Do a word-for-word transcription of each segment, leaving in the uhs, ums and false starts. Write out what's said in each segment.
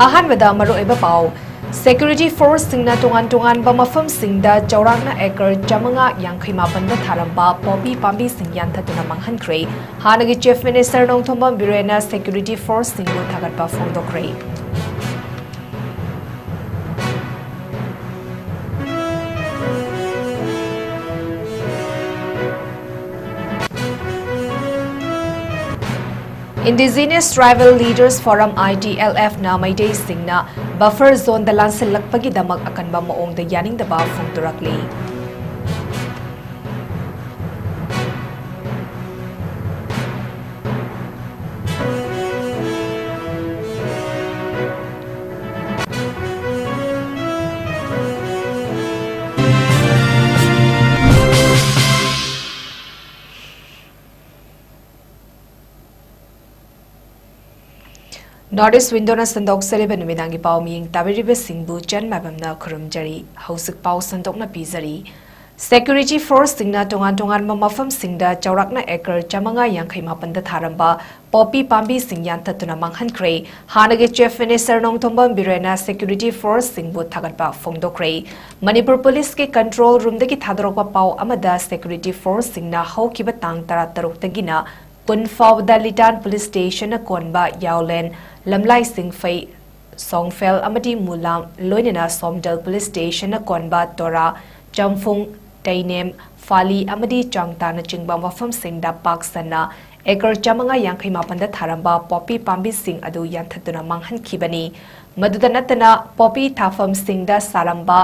ꯑꯍꯥꯟꯕꯗ ꯃꯔꯨꯑꯣꯏꯕ ꯄꯥꯎ꯫ Security forceꯁꯤꯡꯅ ꯇꯣꯉꯥꯟ ꯇꯣꯉꯥꯟꯕ ꯃꯐꯝꯁꯤꯡꯗ ꯆꯥꯎꯔꯥꯛꯅ acre ꯆꯥꯃꯉꯥ ꯌꯥꯡꯈꯩ ꯃꯥꯄꯟꯗ ꯊꯥꯔꯝꯕ poppy ꯄꯥꯝꯕꯤꯁꯤꯡ ꯌꯥꯟꯊꯠꯇꯨꯅ ꯃꯥꯡꯍꯟꯈ꯭ꯔꯦ꯫ ꯍꯥꯟꯅꯒꯤ Chief Minister ꯅꯣꯡꯊꯣꯝꯕꯝ ꯕꯤꯔꯦꯟꯅ security forceꯁꯤꯡꯕꯨ ꯊꯥꯒꯠꯄ ꯐꯣꯡꯗꯣꯛꯈ꯭ꯔꯦ꯫ Indigenous Tribal Leaders Forum, I T L F, ꯅ ꯃꯩꯇꯩꯁꯤꯡꯅ buffer zoneꯗ ꯂꯥꯟꯁꯤꯜꯂꯛꯄꯒꯤꯗꯃꯛ ꯑꯀꯟꯕ ꯃꯑꯣꯡꯗ ꯌꯥꯅꯤꯡꯗꯕ ꯐꯣꯡꯗꯣꯔꯛꯂꯤ꯫ North East Windowꯅ ꯁꯟꯗꯣꯛꯆꯔꯤꯕ ꯅꯨꯃꯤꯗꯥꯡꯒꯤ ꯄꯥꯎ ꯃꯤꯌꯦꯡ ꯇꯥꯕꯤꯔꯤꯕꯁꯤꯡꯕꯨ ꯆꯟ ꯃꯥꯏꯕꯝꯅ ꯈꯨꯔꯨꯝꯖꯔꯤ꯫ ꯍꯧꯖꯤꯛ ꯄꯥꯎ ꯁꯟꯗꯣꯛꯅ ꯄꯤꯖꯔꯤ꯫ Security forceꯁꯤꯡꯅ ꯇꯣꯉꯥꯟ ꯇꯣꯉꯥꯟꯕ ꯃꯐꯝꯁꯤꯡꯗ ꯆꯥꯎꯔꯥꯛꯅ acre ꯆꯥꯃꯉꯥ ꯌꯥꯡꯈꯩ ꯃꯥꯄꯟꯗ ꯊꯥꯔꯝꯕ poppy ꯄꯥꯝꯕꯤꯁꯤꯡ ꯌꯥꯟꯊꯠꯇꯨꯅ ꯃꯥꯡꯍꯟꯈ꯭ꯔꯦ꯫ ꯍꯥꯟꯅꯒꯤ Chief Minister ꯅꯣꯡꯊꯣꯝꯕꯝ ꯕꯤꯔꯦꯟꯅ security forceꯁꯤꯡꯕꯨ ꯊꯥꯒꯠꯄ ꯐꯣꯡꯗꯣꯛꯈ꯭ꯔꯦ꯫ ꯃꯅꯤꯄꯨꯔ ꯄꯨꯂꯤꯁꯀꯤ control roomꯗꯒꯤ ꯊꯥꯗꯣꯔꯛꯄ ꯄꯥꯎ ꯑꯃꯗ, security forceꯁꯤꯡꯅ ꯍꯧꯈꯤꯕ ꯇꯥꯡ ꯇꯔꯥꯇꯔꯨꯛꯇꯒꯤꯅ ꯀꯨꯟ ꯐꯥꯎꯕꯗ ꯂꯤꯇꯥꯟ police stationꯅ ꯀꯣꯟꯕ ꯌꯥꯎꯂꯦꯟ, ꯂꯝꯂꯥꯏ ꯁꯤꯡꯐꯩ, ꯁꯣꯡꯐꯦꯜ ꯑꯃꯗꯤ ꯃꯨꯂꯥꯡ, ꯂꯣꯏꯅꯅ ꯁꯣꯝꯗꯜ police stationꯅ ꯀꯣꯟꯕ ꯇꯣꯔꯥ, ꯆꯝꯐꯨꯡ, ꯇꯩꯅꯦꯝ, ꯐꯥꯂꯤ ꯑꯃꯗꯤ ꯆꯥꯡꯇꯥꯅꯆꯤꯡꯕ ꯃꯐꯝꯁꯤꯡꯗ ꯄꯥꯛ ꯁꯟꯅ acre ꯆꯥꯃꯉꯥ ꯌꯥꯡꯈꯩ ꯃꯥꯄꯟꯗ ꯊꯥꯔꯝꯕ poppy ꯄꯥꯝꯕꯤꯁꯤꯡ ꯑꯗꯨ ꯌꯥꯟꯊꯠꯇꯨꯅ ꯃꯥꯡꯍꯟꯈꯤꯕꯅꯤ꯫ ꯃꯗꯨꯗ ꯅꯠꯇꯅ, poppy ꯊꯥꯐꯝꯁꯤꯡꯗ ꯁꯥꯔꯝꯕ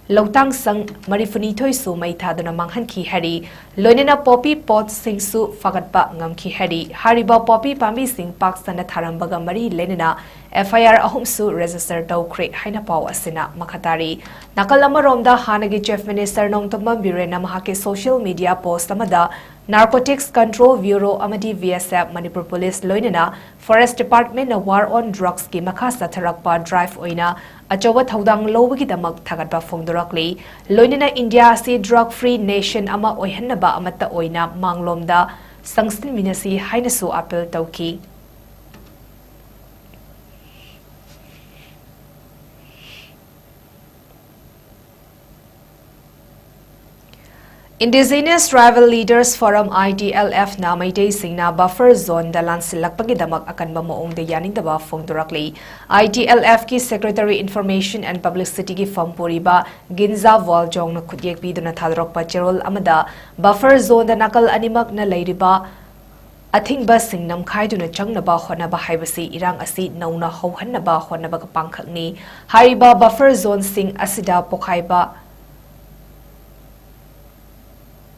ꯂꯧꯇꯥꯡꯁꯪ ꯃꯔꯤꯐꯨꯅꯤꯊꯣꯏꯁꯨ ꯃꯩ ꯊꯥꯗꯨꯅ ꯃꯥꯡꯍꯟꯈꯤ ꯍꯥꯏꯔꯤ꯫ ꯂꯣꯏꯅꯅ poppy potꯁꯤꯡꯁꯨ ꯐꯥꯒꯠꯄ ꯉꯝꯈꯤ ꯍꯥꯏꯔꯤ꯫ ꯍꯥꯏꯔꯤꯕ poppy ꯄꯥꯝꯕꯤꯁꯤꯡ ꯄꯥꯛ ꯁꯟꯅ ꯊꯥꯔꯝꯕꯒ ꯃꯔꯤ ꯂꯩꯅꯅ F I R ꯑꯍꯨꯝꯁꯨ register ꯇꯧꯈ꯭ꯔꯦ ꯍꯥꯏꯅ ꯄꯥꯎ ꯑꯁꯤꯅ ꯃꯈꯥ ꯇꯥꯔꯤ꯫ ꯅꯥꯀꯜ ꯑꯃꯔꯣꯝꯗ, ꯍꯥꯟꯅꯒꯤ Chief Minister ꯅꯣꯡꯊꯣꯝꯕꯝ ꯕꯤꯔꯦꯟꯅ ꯃꯍꯥꯛꯀꯤ social media post ꯑꯃꯗ Narcotics Control Bureau ꯑꯃꯗꯤ V S F, Manipur police ꯂꯣꯏꯅꯅ Forest Departmentꯅ war on drugsꯀꯤ ꯃꯈꯥ ꯆꯠꯊꯔꯛꯄ drive ꯑꯣꯏꯅ ꯑꯆꯧꯕ ꯊꯧꯗꯥꯡ ꯂꯧꯕꯒꯤꯗꯃꯛ ꯊꯥꯒꯠꯄ ꯐꯣꯡꯗꯣꯔꯛꯂꯤ꯫ ꯂꯣꯏꯅꯅ ꯏꯟꯗꯤꯌꯥ ꯑꯁꯤ drug free nation ꯑꯃ ꯑꯣꯏꯍꯟꯅꯕ ꯑꯃꯠꯇ ꯑꯣꯏꯅ ꯃꯥꯡꯂꯣꯝꯗ ꯆꯪꯁꯤꯟꯃꯤꯟꯅꯁꯤ ꯍꯥꯏꯅꯁꯨ appeal ꯇꯧꯈꯤ꯫ Indigenous Tribal Leaders Forum, I T L F ꯅ ꯃꯩꯇꯩꯁꯤꯡꯅ buffer zone ꯗ ꯂꯥꯟꯁꯤꯜꯂꯛꯄꯒꯤꯗꯃꯛ ꯑꯀꯟꯕ ꯃꯑꯣꯡꯗ ꯌꯥꯅꯤꯡꯗꯕ ꯐꯣꯡꯗꯣꯔꯛꯂꯤ꯫ I T L F ꯀꯤ Secretary Information and Publicity ꯒꯤ ꯐꯝ ꯄꯨꯔꯤꯕ ꯒꯤꯟꯖꯥ ꯋꯥꯜꯖꯣꯡꯅ ꯈꯨꯠꯌꯦꯛ ꯄꯤꯗꯨꯅ ꯊꯥꯗꯣꯔꯛꯄ ꯆꯦꯔꯣꯜ ꯑꯃꯗ, buffer zone ꯗ ꯅꯥꯀꯜ ꯑꯅꯤꯃꯛꯅ ꯂꯩꯔꯤꯕ ꯑꯊꯤꯡꯕꯁꯤꯡ ꯅꯝꯈꯥꯏꯗꯨꯅ ꯆꯪꯅꯕ ꯍꯣꯠꯅꯕ ꯍꯥꯏꯕꯁꯤ ꯏꯔꯥꯡ ꯑꯁꯤ ꯅꯧꯅ ꯍꯧꯍꯟꯅꯕ ꯍꯣꯠꯅꯕꯒ ꯄꯥꯡꯈꯛꯅꯤ꯫ ꯍꯥꯏꯔꯤꯕ buffer zone ꯁꯤꯡ ꯑꯁꯤꯗ ꯄꯣꯈꯥꯏꯕ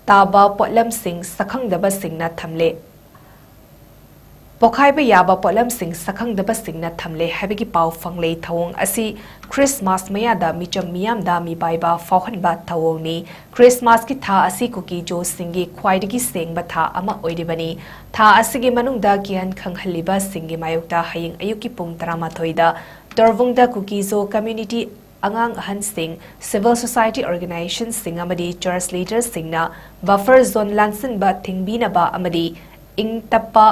ꯇꯥꯕ ꯄꯣꯠꯂꯝꯁꯤꯡ ꯁꯛꯈꯪꯗꯕꯁꯤꯡꯅ ꯊꯝꯂꯦ꯫ ꯄꯣꯈꯥꯏꯕ ꯌꯥꯕ ꯄꯣꯠꯂꯝꯁꯤꯡ ꯁꯛꯈꯪꯗꯕꯁꯤꯡꯅ ꯊꯝꯂꯦ ꯍꯥꯏꯕꯒꯤ ꯄꯥꯎ ꯐꯪꯂꯦ꯫ ꯊꯧꯑꯣꯡ ꯑꯁꯤ ꯈ꯭ꯔꯤꯁꯃꯥꯁ ꯃꯌꯥꯗ ꯃꯤꯆꯝ ꯃꯤꯌꯥꯝꯗ ꯃꯤꯄꯥꯏꯕ ꯐꯥꯎꯍꯟꯕ ꯊꯧꯑꯣꯡꯅꯤ꯫ ꯈ꯭ꯔꯤꯁꯃꯥꯁꯀꯤ ꯊꯥ ꯑꯁꯤ ꯀꯨꯀꯤ ꯖꯣꯁꯤꯡꯒꯤ ꯈ꯭ꯋꯥꯏꯗꯒꯤ ꯁꯦꯡꯕ ꯊꯥ ꯑꯃ ꯑꯣꯏꯔꯤꯕꯅꯤ꯫ ꯊꯥ ꯑꯁꯤꯒꯤ ꯃꯅꯨꯡꯗ ꯀꯤꯍꯟ ꯈꯪꯍꯜꯂꯤꯕꯁꯤꯡꯒꯤ ꯃꯥꯌꯣꯛꯇ ꯍꯌꯦꯡ ꯑꯌꯨꯛꯀꯤ ꯄꯨꯡ ꯇꯔꯥꯃꯥꯊꯣꯏꯗ ꯇꯣꯔꯕꯨꯡꯗ ꯀꯨꯀꯤ ꯖꯣ community, ꯑꯉꯥꯡ ꯑꯍꯟꯁꯤꯡ, civil society organization ꯁꯤꯡ ꯑꯃꯗꯤ church leader ꯁꯤꯡꯅ buffer zone ꯂꯥꯟꯁꯤꯟꯕ ꯊꯤꯡꯕꯤꯅꯕ ꯑꯃꯗꯤ ꯏꯪ ꯇꯞꯄ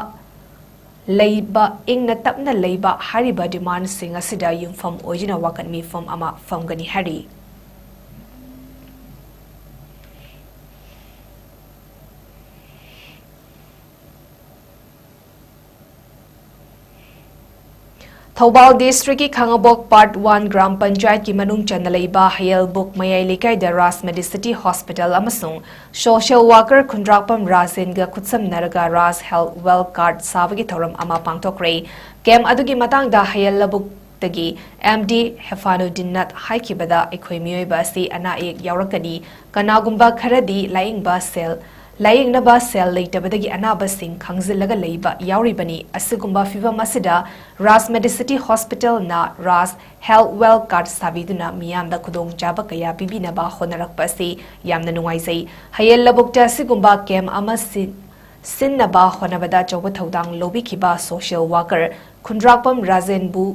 ꯂꯩꯕ, ꯏꯪꯅ ꯇꯞꯅ ꯂꯩꯕ ꯍꯥꯏꯔꯤꯕ demand ꯁꯤꯡ ꯑꯁꯤꯗ ꯌꯨꯝꯐꯝ ꯑꯣꯏꯗꯨꯅ ꯋꯥꯀꯠ ꯃꯤꯐꯝ ꯑꯃ ꯐꯝꯒꯅꯤ ꯍꯥꯏꯔꯤ꯫ ꯊꯧꯕꯥꯜ district ꯀꯤ ꯈꯥꯉꯕꯣꯛ Part One ꯒ꯭ꯔꯥꯝ ꯄꯟꯆꯥꯌꯠꯀꯤ ꯃꯅꯨꯡ ꯆꯟꯅ ꯂꯩꯕ ꯍꯌꯦꯜꯕꯨꯛ ꯃꯌꯥꯏ ꯂꯩꯀꯥꯏꯗ ꯔꯥꯖ ꯃꯦꯗꯤꯁꯤꯇꯤ ꯍꯣꯁꯄꯤꯇꯥꯜ ꯑꯃꯁꯨꯡ social worker ꯈꯨꯟꯗ꯭ꯔꯥꯛꯄꯝ ꯔꯥꯖꯦꯟꯒ ꯈꯨꯠꯁꯝꯅꯔꯒ ꯔꯥꯖ health well card ꯁꯥꯕꯒꯤ ꯊꯧꯔꯝ ꯑꯃ ꯄꯥꯡꯊꯣꯛꯈ꯭ꯔꯦ꯫ Camp ꯑꯗꯨꯒꯤ ꯃꯇꯥꯡꯗ ꯍꯌꯦꯜ ꯂꯧꯕꯨꯛꯇꯒꯤ M D ꯍꯦꯐꯥꯅꯨꯗꯤꯟꯅ ꯍꯥꯏꯈꯤꯕꯗ, ꯑꯩꯈꯣꯏ ꯃꯤꯑꯣꯏꯕ ꯑꯁꯤ ꯑꯅꯥ ꯑꯌꯦꯛ ꯌꯥꯎꯔꯛꯀꯅꯤ, ꯀꯅꯥꯒꯨꯝꯕ ꯈꯔꯗꯤ ꯂꯥꯌꯦꯡꯕ ꯁꯦꯜ ꯂꯥꯌꯦꯡꯅꯕ ꯁꯦꯜ ꯂꯩꯇꯕꯗꯒꯤ ꯑꯅꯥꯕꯁꯤꯡ ꯈꯥꯡꯖꯤꯜꯂꯒ ꯂꯩꯕ ꯌꯥꯎꯔꯤꯕꯅꯤ꯫ ꯑꯁꯤꯒꯨꯝꯕ ꯐꯤꯚꯝ ꯑꯁꯤꯗ ꯔꯥꯖ ꯃꯦꯗꯤꯁꯤꯇꯤ ꯍꯣꯁꯄꯤꯇꯥꯜꯅ ꯔꯥꯖ health well card ꯁꯥꯕꯤꯗꯨꯅ ꯃꯤꯌꯥꯝꯗ ꯈꯨꯗꯣꯡꯆꯥꯕ ꯀꯌꯥ ꯄꯤꯕꯤꯅꯕ ꯍꯣꯠꯅꯔꯛꯄ ꯑꯁꯤ ꯌꯥꯝꯅ ꯅꯨꯡꯉꯥꯏꯖꯩ꯫ ꯍꯌꯦꯜ ꯂꯧꯕꯨꯛꯇ ꯑꯁꯤꯒꯨꯝꯕ camp ꯑꯃ ꯁꯤ-, ꯁꯤꯟꯅꯕ ꯍꯣꯠꯅꯕꯗ ꯑꯆꯧꯕ ꯊꯧꯗꯥꯡ ꯂꯧꯕꯤꯈꯤꯕ social worker ꯈꯨꯟꯗ꯭ꯔꯥꯛꯄꯝ ꯔꯥꯖꯦꯟꯕꯨ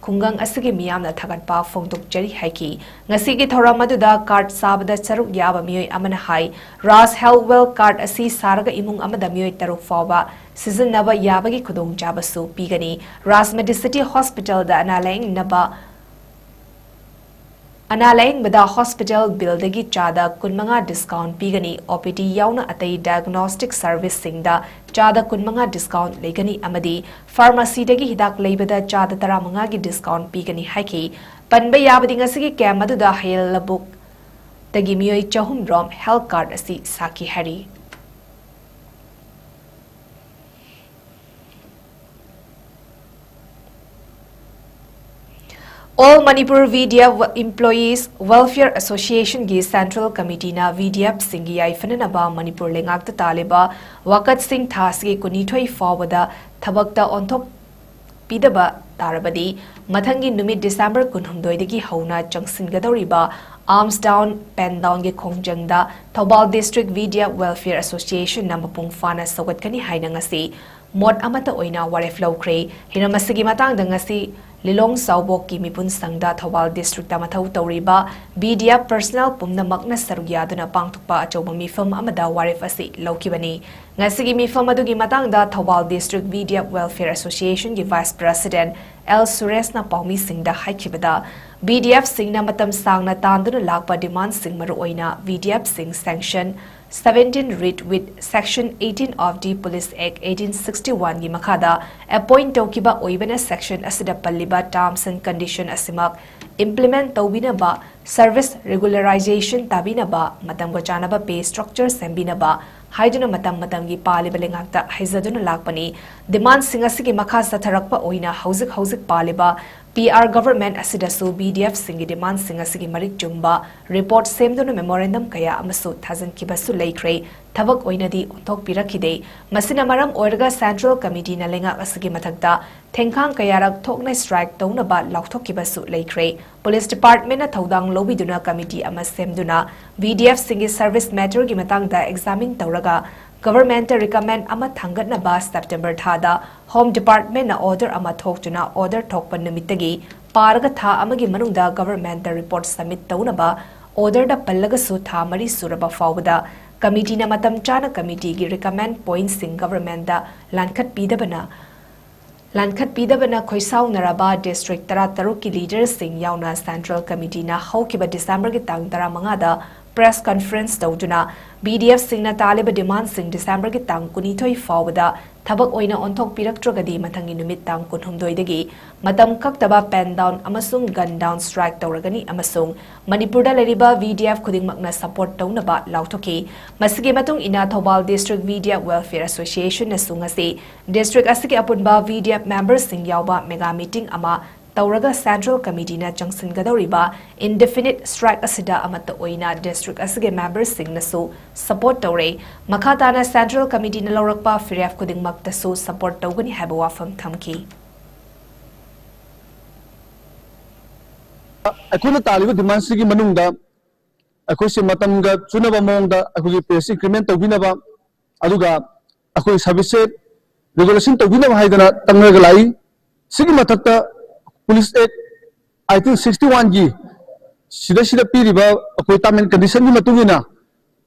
ꯈꯨꯡꯒꯪ ꯑꯁꯤꯒꯤ ꯃꯤꯌꯥꯝꯅ ꯊꯥꯒꯠꯄ ꯐꯣꯡꯗꯣꯛꯆꯔꯤ ꯍꯥꯏꯈꯤ꯫ ꯉꯁꯤꯒꯤ ꯊꯧꯔꯝ ꯑꯗꯨꯗ card ꯁꯥꯕꯗ ꯁꯔꯨꯛ ꯌꯥꯕ ꯃꯤꯑꯣꯏ ꯑꯃꯅ ꯍꯥꯏ, ꯔꯥꯖ health well card ꯑꯁꯤ ꯁꯥꯔꯒ ꯏꯃꯨꯡ ꯑꯃꯗ ꯃꯤꯑꯣꯏ ꯇꯔꯨꯛ ꯐꯥꯎꯕ ꯁꯤꯖꯤꯟꯅꯕ ꯌꯥꯕꯒꯤ ꯈꯨꯗꯣꯡꯆꯥꯕꯁꯨ ꯄꯤꯒꯅꯤ꯫ ꯔꯥꯖ ꯃꯦꯗꯤꯁꯤꯇꯤ ꯍꯣꯁꯄꯤꯇꯥꯜꯗ ꯑꯅꯥ ꯂꯥꯌꯦꯡꯅꯕ ꯑꯅꯥ ꯂꯥꯌꯦꯡꯕꯗ hospital billꯗꯒꯤ ꯆꯥꯗ ꯀꯨꯟꯃꯉꯥ discount ꯄꯤꯒꯅꯤ꯫ OPD ꯌꯥꯎꯅ ꯑꯇꯩ diagnostic serviceꯁꯤꯡꯗ ꯆꯥꯗ ꯀꯨꯟꯃꯉꯥ discount ꯂꯩꯒꯅꯤ ꯑꯃꯗꯤ pharmacyꯗꯒꯤ ꯍꯤꯗꯥꯛ ꯂꯩꯕꯗ ꯆꯥꯗ ꯇꯔꯥꯃꯉꯥꯒꯤ discount ꯄꯤꯒꯅꯤ ꯍꯥꯏꯈꯤ꯫ ꯄꯟꯕ ꯌꯥꯕꯗꯤ ꯉꯁꯤꯒꯤ camp ꯑꯗꯨꯗ ꯍꯌꯦꯜ ꯂꯕꯨꯛꯇꯒꯤ ꯃꯤꯑꯣꯏ ꯆꯍꯨꯝ ꯔꯣꯝ health card ꯑꯁꯤ ꯁꯥꯈꯤ ꯍꯥꯏꯔꯤ꯫ All Manipur VDF Employees Welfare Associationꯒꯤ Central Committeeꯅ VDFꯁꯤꯡꯒꯤ ꯌꯥꯏꯐꯅꯅꯕ Manipur ꯂꯩꯉꯥꯛꯇ ꯇꯥꯜꯂꯤꯕ ꯋꯥꯀꯠꯁꯤꯡ ꯊꯥ ꯑꯁꯤꯒꯤ ꯀꯨꯟꯅꯤꯊꯣꯏ ꯐꯥꯎꯕꯗ ꯊꯕꯛꯇ ꯑꯣꯟꯊꯣꯛꯄꯤꯗꯕ ꯇꯥꯔꯕꯗꯤ ꯃꯊꯪꯒꯤ ꯅꯨꯃꯤꯠ December ꯀꯨꯟꯍꯨꯝꯗꯣꯏꯗꯒꯤ ꯍꯧꯅ ꯆꯪꯁꯤꯟꯒꯗꯧꯔꯤꯕ arms down, pen downꯒꯤ ꯈꯣꯡꯖꯪꯗ Thoubal District VDF Welfare Associationꯅ ꯃꯄꯨꯡ ꯐꯥꯅ ꯁꯧꯒꯠꯀꯅꯤ ꯍꯥꯏꯅ ꯉꯁꯤ ꯃꯣꯠ ꯑꯃꯠꯇ ꯑꯣꯏꯅ ꯋꯥꯔꯦꯞ ꯂꯧꯈ꯭ꯔꯦ꯫ ꯍꯤꯔꯝ ꯑꯁꯤꯒꯤ ꯃꯇꯥꯡꯗ ꯉꯁꯤ ꯂꯤꯂꯣꯡ ꯆꯥꯎꯕꯣꯛꯀꯤ ꯃꯤꯄꯨꯟ ꯁꯪꯗ ꯊꯧꯕꯥꯜ Districtꯇ ꯃꯊꯧ ꯇꯧꯔꯤꯕ VDF personnel ꯄꯨꯝꯅꯃꯛꯅ ꯁꯔꯨꯛ ꯌꯥꯗꯨꯅ ꯄꯥꯡꯊꯣꯛꯄ ꯑꯆꯧꯕ ꯃꯤꯐꯝ ꯑꯃꯗ ꯋꯥꯔꯦꯞ ꯑꯁꯤ ꯂꯧꯈꯤꯕꯅꯤ꯫ ꯉꯁꯤꯒꯤ ꯃꯤꯐꯝ ꯑꯗꯨꯒꯤ ꯃꯇꯥꯡꯗ Thoubal District VDF Welfare Associationꯒꯤ Vice President L ꯁꯨꯔꯦꯁꯅ ꯄꯥꯎꯃꯤꯁꯤꯡꯗ ꯍꯥꯏꯈꯤꯕꯗ, VDFꯁꯤꯡꯅ ꯃꯇꯝ ꯁꯥꯡꯅ ꯇꯥꯟꯗꯨꯅ ꯂꯥꯛꯄ demandꯁꯤꯡ, ꯃꯔꯨꯑꯣꯏꯅ VDFꯁꯤꯡ sanction seventeen read with Section eighteen of the Police Act eighteen sixty-oneꯒꯤ ꯃꯈꯥꯗ appoint ꯇꯧꯈꯤꯕ ꯑꯣꯏꯕꯅ, section ꯑꯁꯤꯗ ꯄꯜꯂꯤꯕ terms and condition ꯑꯁꯤꯃꯛ implement ꯇꯧꯕꯤꯅꯕ, service regularization ꯇꯥꯕꯤꯅꯕ, ꯃꯇꯝꯒ ꯆꯥꯟꯅꯕ pay structure ꯁꯦꯝꯕꯤꯅꯕ ꯍꯥꯏꯗꯨꯅ ꯃꯇꯝ ꯃꯇꯝꯒꯤ ꯄꯥꯜꯂꯤꯕ ꯂꯩꯉꯥꯛꯇ ꯍꯥꯏꯖꯗꯨꯅ ꯂꯥꯛꯄꯅꯤ꯫ Demandꯁꯤꯡ ꯑꯁꯤꯒꯤ ꯃꯈꯥ ꯆꯠꯊꯔꯛꯄ ꯑꯣꯏꯅ ꯍꯧꯖꯤꯛ ꯍꯧꯖꯤꯛ ꯄꯥꯜꯂꯤꯕ PR government ꯑꯁꯤꯗꯁꯨ VDFꯁꯤꯡꯒꯤ demandꯁꯤꯡ ꯑꯁꯤꯒꯤ ꯃꯔꯤꯛ ꯆꯨꯝꯕ report ꯁꯦꯝꯗꯨꯅ memorandum ꯀꯌꯥ ꯑꯃꯁꯨ ꯊꯥꯖꯤꯟꯈꯤꯕꯁꯨ ꯂꯩꯈ꯭ꯔꯦ꯫ ꯊꯕꯛ ꯑꯣꯏꯅꯗꯤ ꯑꯣꯟꯊꯣꯛꯄꯤꯔꯛꯈꯤꯗꯦ꯫ ꯃꯁꯤꯅ ꯃꯔꯝ ꯑꯣꯏꯔꯒ Central Committeeꯅ ꯂꯩꯉꯥꯛ ꯑꯁꯤꯒꯤ ꯃꯊꯛꯇ ꯊꯦꯡꯈꯥꯡ ꯀꯌꯥꯔꯛ ꯊꯣꯛꯅ strike ꯇꯧꯅꯕ ꯂꯥꯎꯊꯣꯛꯈꯤꯕꯁꯨ ꯂꯩꯈ꯭ꯔꯦ꯫ Police Departmentꯅ ꯊꯧꯗꯥꯡ ꯂꯧꯕꯤꯗꯨꯅ committee ꯑꯃ ꯁꯦꯝꯗꯨꯅ VDFꯁꯤꯡꯒꯤ service matterꯒꯤ ꯃꯇꯥꯡꯗ examine ꯇꯧꯔꯒ governmentꯇ recommend ꯑꯃ ꯊꯥꯡꯒꯠꯅꯕ September ꯊꯥꯗ Home Departmentꯅ order ꯑꯃ ꯊꯣꯛꯇꯨꯅ order ꯊꯣꯛꯄ ꯅꯨꯃꯤꯠꯇꯒꯤ ꯄꯥꯔꯒ ꯊꯥ ꯑꯃꯒꯤ ꯃꯅꯨꯡꯗ governmentꯇ report submit ꯇꯧꯅꯕ orderꯗ ꯄꯜꯂꯒꯁꯨ ꯊꯥ ꯃꯔꯤ ꯁꯨꯔꯕ ꯐꯥꯎꯕꯗ committeeꯅ ꯃꯇꯝ ꯆꯥꯅ committeeꯒꯤ recommend pointꯁꯤꯡ governmentꯇ ꯂꯥꯟꯈꯠꯄꯤꯗꯕꯅ ꯂꯥꯟꯈꯠꯄꯤꯗꯕꯅ ꯈꯣꯏꯁꯥꯎꯅꯔꯕ ꯗꯤꯁꯇ꯭ꯔꯤꯛ ꯇꯔꯥꯇꯔꯨꯛꯀꯤ ꯂꯤꯗꯔꯁꯤꯡ ꯌꯥꯎꯅ ꯁꯦꯟꯇ꯭ꯔꯦꯜ ꯀꯃꯤꯇꯤꯅ ꯍꯧꯈꯤꯕ ꯗꯤꯁꯦꯝꯕꯔꯒꯤ ꯇꯥꯡ ꯇꯔꯥꯃꯉꯥꯗ ꯄ꯭ꯔꯦꯁ ꯀꯟꯐꯔꯦꯟꯁ ꯇꯧꯗꯨꯅ ꯕꯤꯗꯤꯑꯦꯐꯁꯤꯡꯅ ꯇꯥꯜꯂꯤꯕ ꯗꯤꯃꯥꯟꯁꯤꯡ ꯗꯤꯁꯦꯝꯕꯔꯒꯤ ꯇꯥꯡ ꯀꯨꯟꯅꯤꯊꯣꯏ ꯐꯥꯎꯕꯗ ꯊꯕꯛ ꯑꯣꯏꯅ ꯑꯣꯟꯊꯣꯛꯄꯤꯔꯛꯇ꯭ꯔꯒꯗꯤ ꯃꯊꯪꯒꯤ ꯅꯨꯃꯤꯠ ꯇꯥꯡ ꯀꯨꯟꯍꯨꯝꯗꯣꯏꯗꯒꯤ ꯃꯇꯝ ꯀꯛꯇꯕ ꯄꯦꯟ ꯗꯥꯎꯟ ꯑꯃꯁꯨꯡ ꯒꯟ ꯗꯥꯎꯟ ꯁ꯭ꯇ꯭ꯔꯥꯏꯛ ꯇꯧꯔꯒꯅꯤ ꯑꯃꯁꯨꯡ ꯃꯅꯤꯄꯨꯔꯗ ꯂꯩꯔꯤꯕ ꯚꯤꯗꯤꯑꯦꯐ ꯈꯨꯗꯤꯡꯃꯛꯅ ꯁꯄꯣꯔꯠ ꯇꯧꯅꯕ ꯂꯥꯎꯊꯣꯛꯈꯤ꯫ ꯃꯁꯤꯒꯤ ꯃꯇꯨꯡ ꯏꯟꯅ ꯊꯧꯕꯥꯜ ꯗꯤꯁꯇ꯭ꯔꯤꯛ ꯚꯤꯗꯤꯑꯦꯐ ꯋꯦꯜꯐꯤꯌꯔ ꯑꯦꯁꯣꯁꯤꯌꯦꯁꯟꯅꯁꯨ ꯉꯁꯤ ꯗꯤꯁꯇ꯭ꯔꯤꯛ ꯑꯁꯤꯒꯤ ꯑꯄꯨꯟꯕ ꯚꯤꯗꯤꯑꯦꯐ ꯃꯦꯝꯕꯔꯁꯤꯡ ꯌꯥꯎꯕ ꯃꯦꯒꯥ ꯃꯤꯇꯤꯡ ꯑꯃ ꯇꯧꯔꯒ ꯁꯦꯟꯇ꯭ꯔꯦꯜ ꯀꯃꯤꯇꯤꯅ ꯆꯪꯁꯤꯟꯒꯗꯧꯔꯤꯕ ꯏꯟꯗꯤꯐꯤꯅꯤꯠ ꯁ꯭ꯇ꯭ꯔꯥꯏꯛ ꯑꯁꯤꯗ ꯑꯃꯠꯇ ꯑꯣꯏꯅ ꯗꯤꯁꯇ꯭ꯔꯤꯛ ꯑꯁꯤꯒꯤ ꯃꯦꯝꯕꯔꯁꯤꯡꯅꯁꯨ ꯁꯄꯣꯔꯠ ꯇꯧꯔꯦ꯫ ꯃꯈꯥ ꯇꯥꯅ ꯁꯦꯟꯇ꯭ꯔꯦꯜ ꯀꯃꯤꯇꯤꯅ ꯂꯧꯔꯛꯄ ꯐꯤꯔꯦꯞ ꯈꯨꯗꯤꯡꯃꯛꯇꯁꯨ ꯁꯄꯣꯔꯠ ꯇꯧꯒꯅꯤ ꯍꯥꯏꯕ ꯋꯥꯐꯝ ꯊꯝꯈꯤ꯫ ꯑꯩꯈꯣꯏꯅ ꯇꯥꯜꯂꯤꯕ ꯗꯤꯃꯥꯟꯁꯤꯒꯤ ꯃꯅꯨꯡꯗ ꯑꯩꯈꯣꯏꯁꯦ ꯃꯇꯝꯒ ꯆꯨꯅꯕ ꯃꯑꯣꯡꯗ ꯑꯩꯈꯣꯏꯒꯤ ꯄꯦꯁ ꯏꯟꯀ꯭ꯔꯤꯃꯦꯟ ꯇꯧꯕꯤꯅꯕ, ꯑꯗꯨꯒ ꯑꯩꯈꯣꯏ ꯁꯥꯔꯚꯤꯁꯁꯦ ꯔꯤꯒꯨꯂꯦꯁꯟ ꯇꯧꯕꯤꯅꯕ ꯍꯥꯏꯗꯅ ꯇꯪꯅꯔꯒ ꯂꯥꯛꯏ꯫ ꯁꯤꯒꯤ ꯃꯊꯛꯇ ꯄꯨꯂꯤꯁ ꯑꯦꯛ ꯑꯩꯠꯇꯤꯟ ꯁꯤꯛꯁꯇꯤ ꯋꯥꯟꯒꯤ ꯁꯤꯗꯩꯁꯤꯗ ꯄꯤꯔꯤꯕ ꯑꯩꯈꯣꯏ ꯇꯥꯔꯝ ꯑꯦꯟ ꯀꯟꯗꯤꯁꯟꯒꯤ ꯃꯇꯨꯡ ꯏꯟꯅ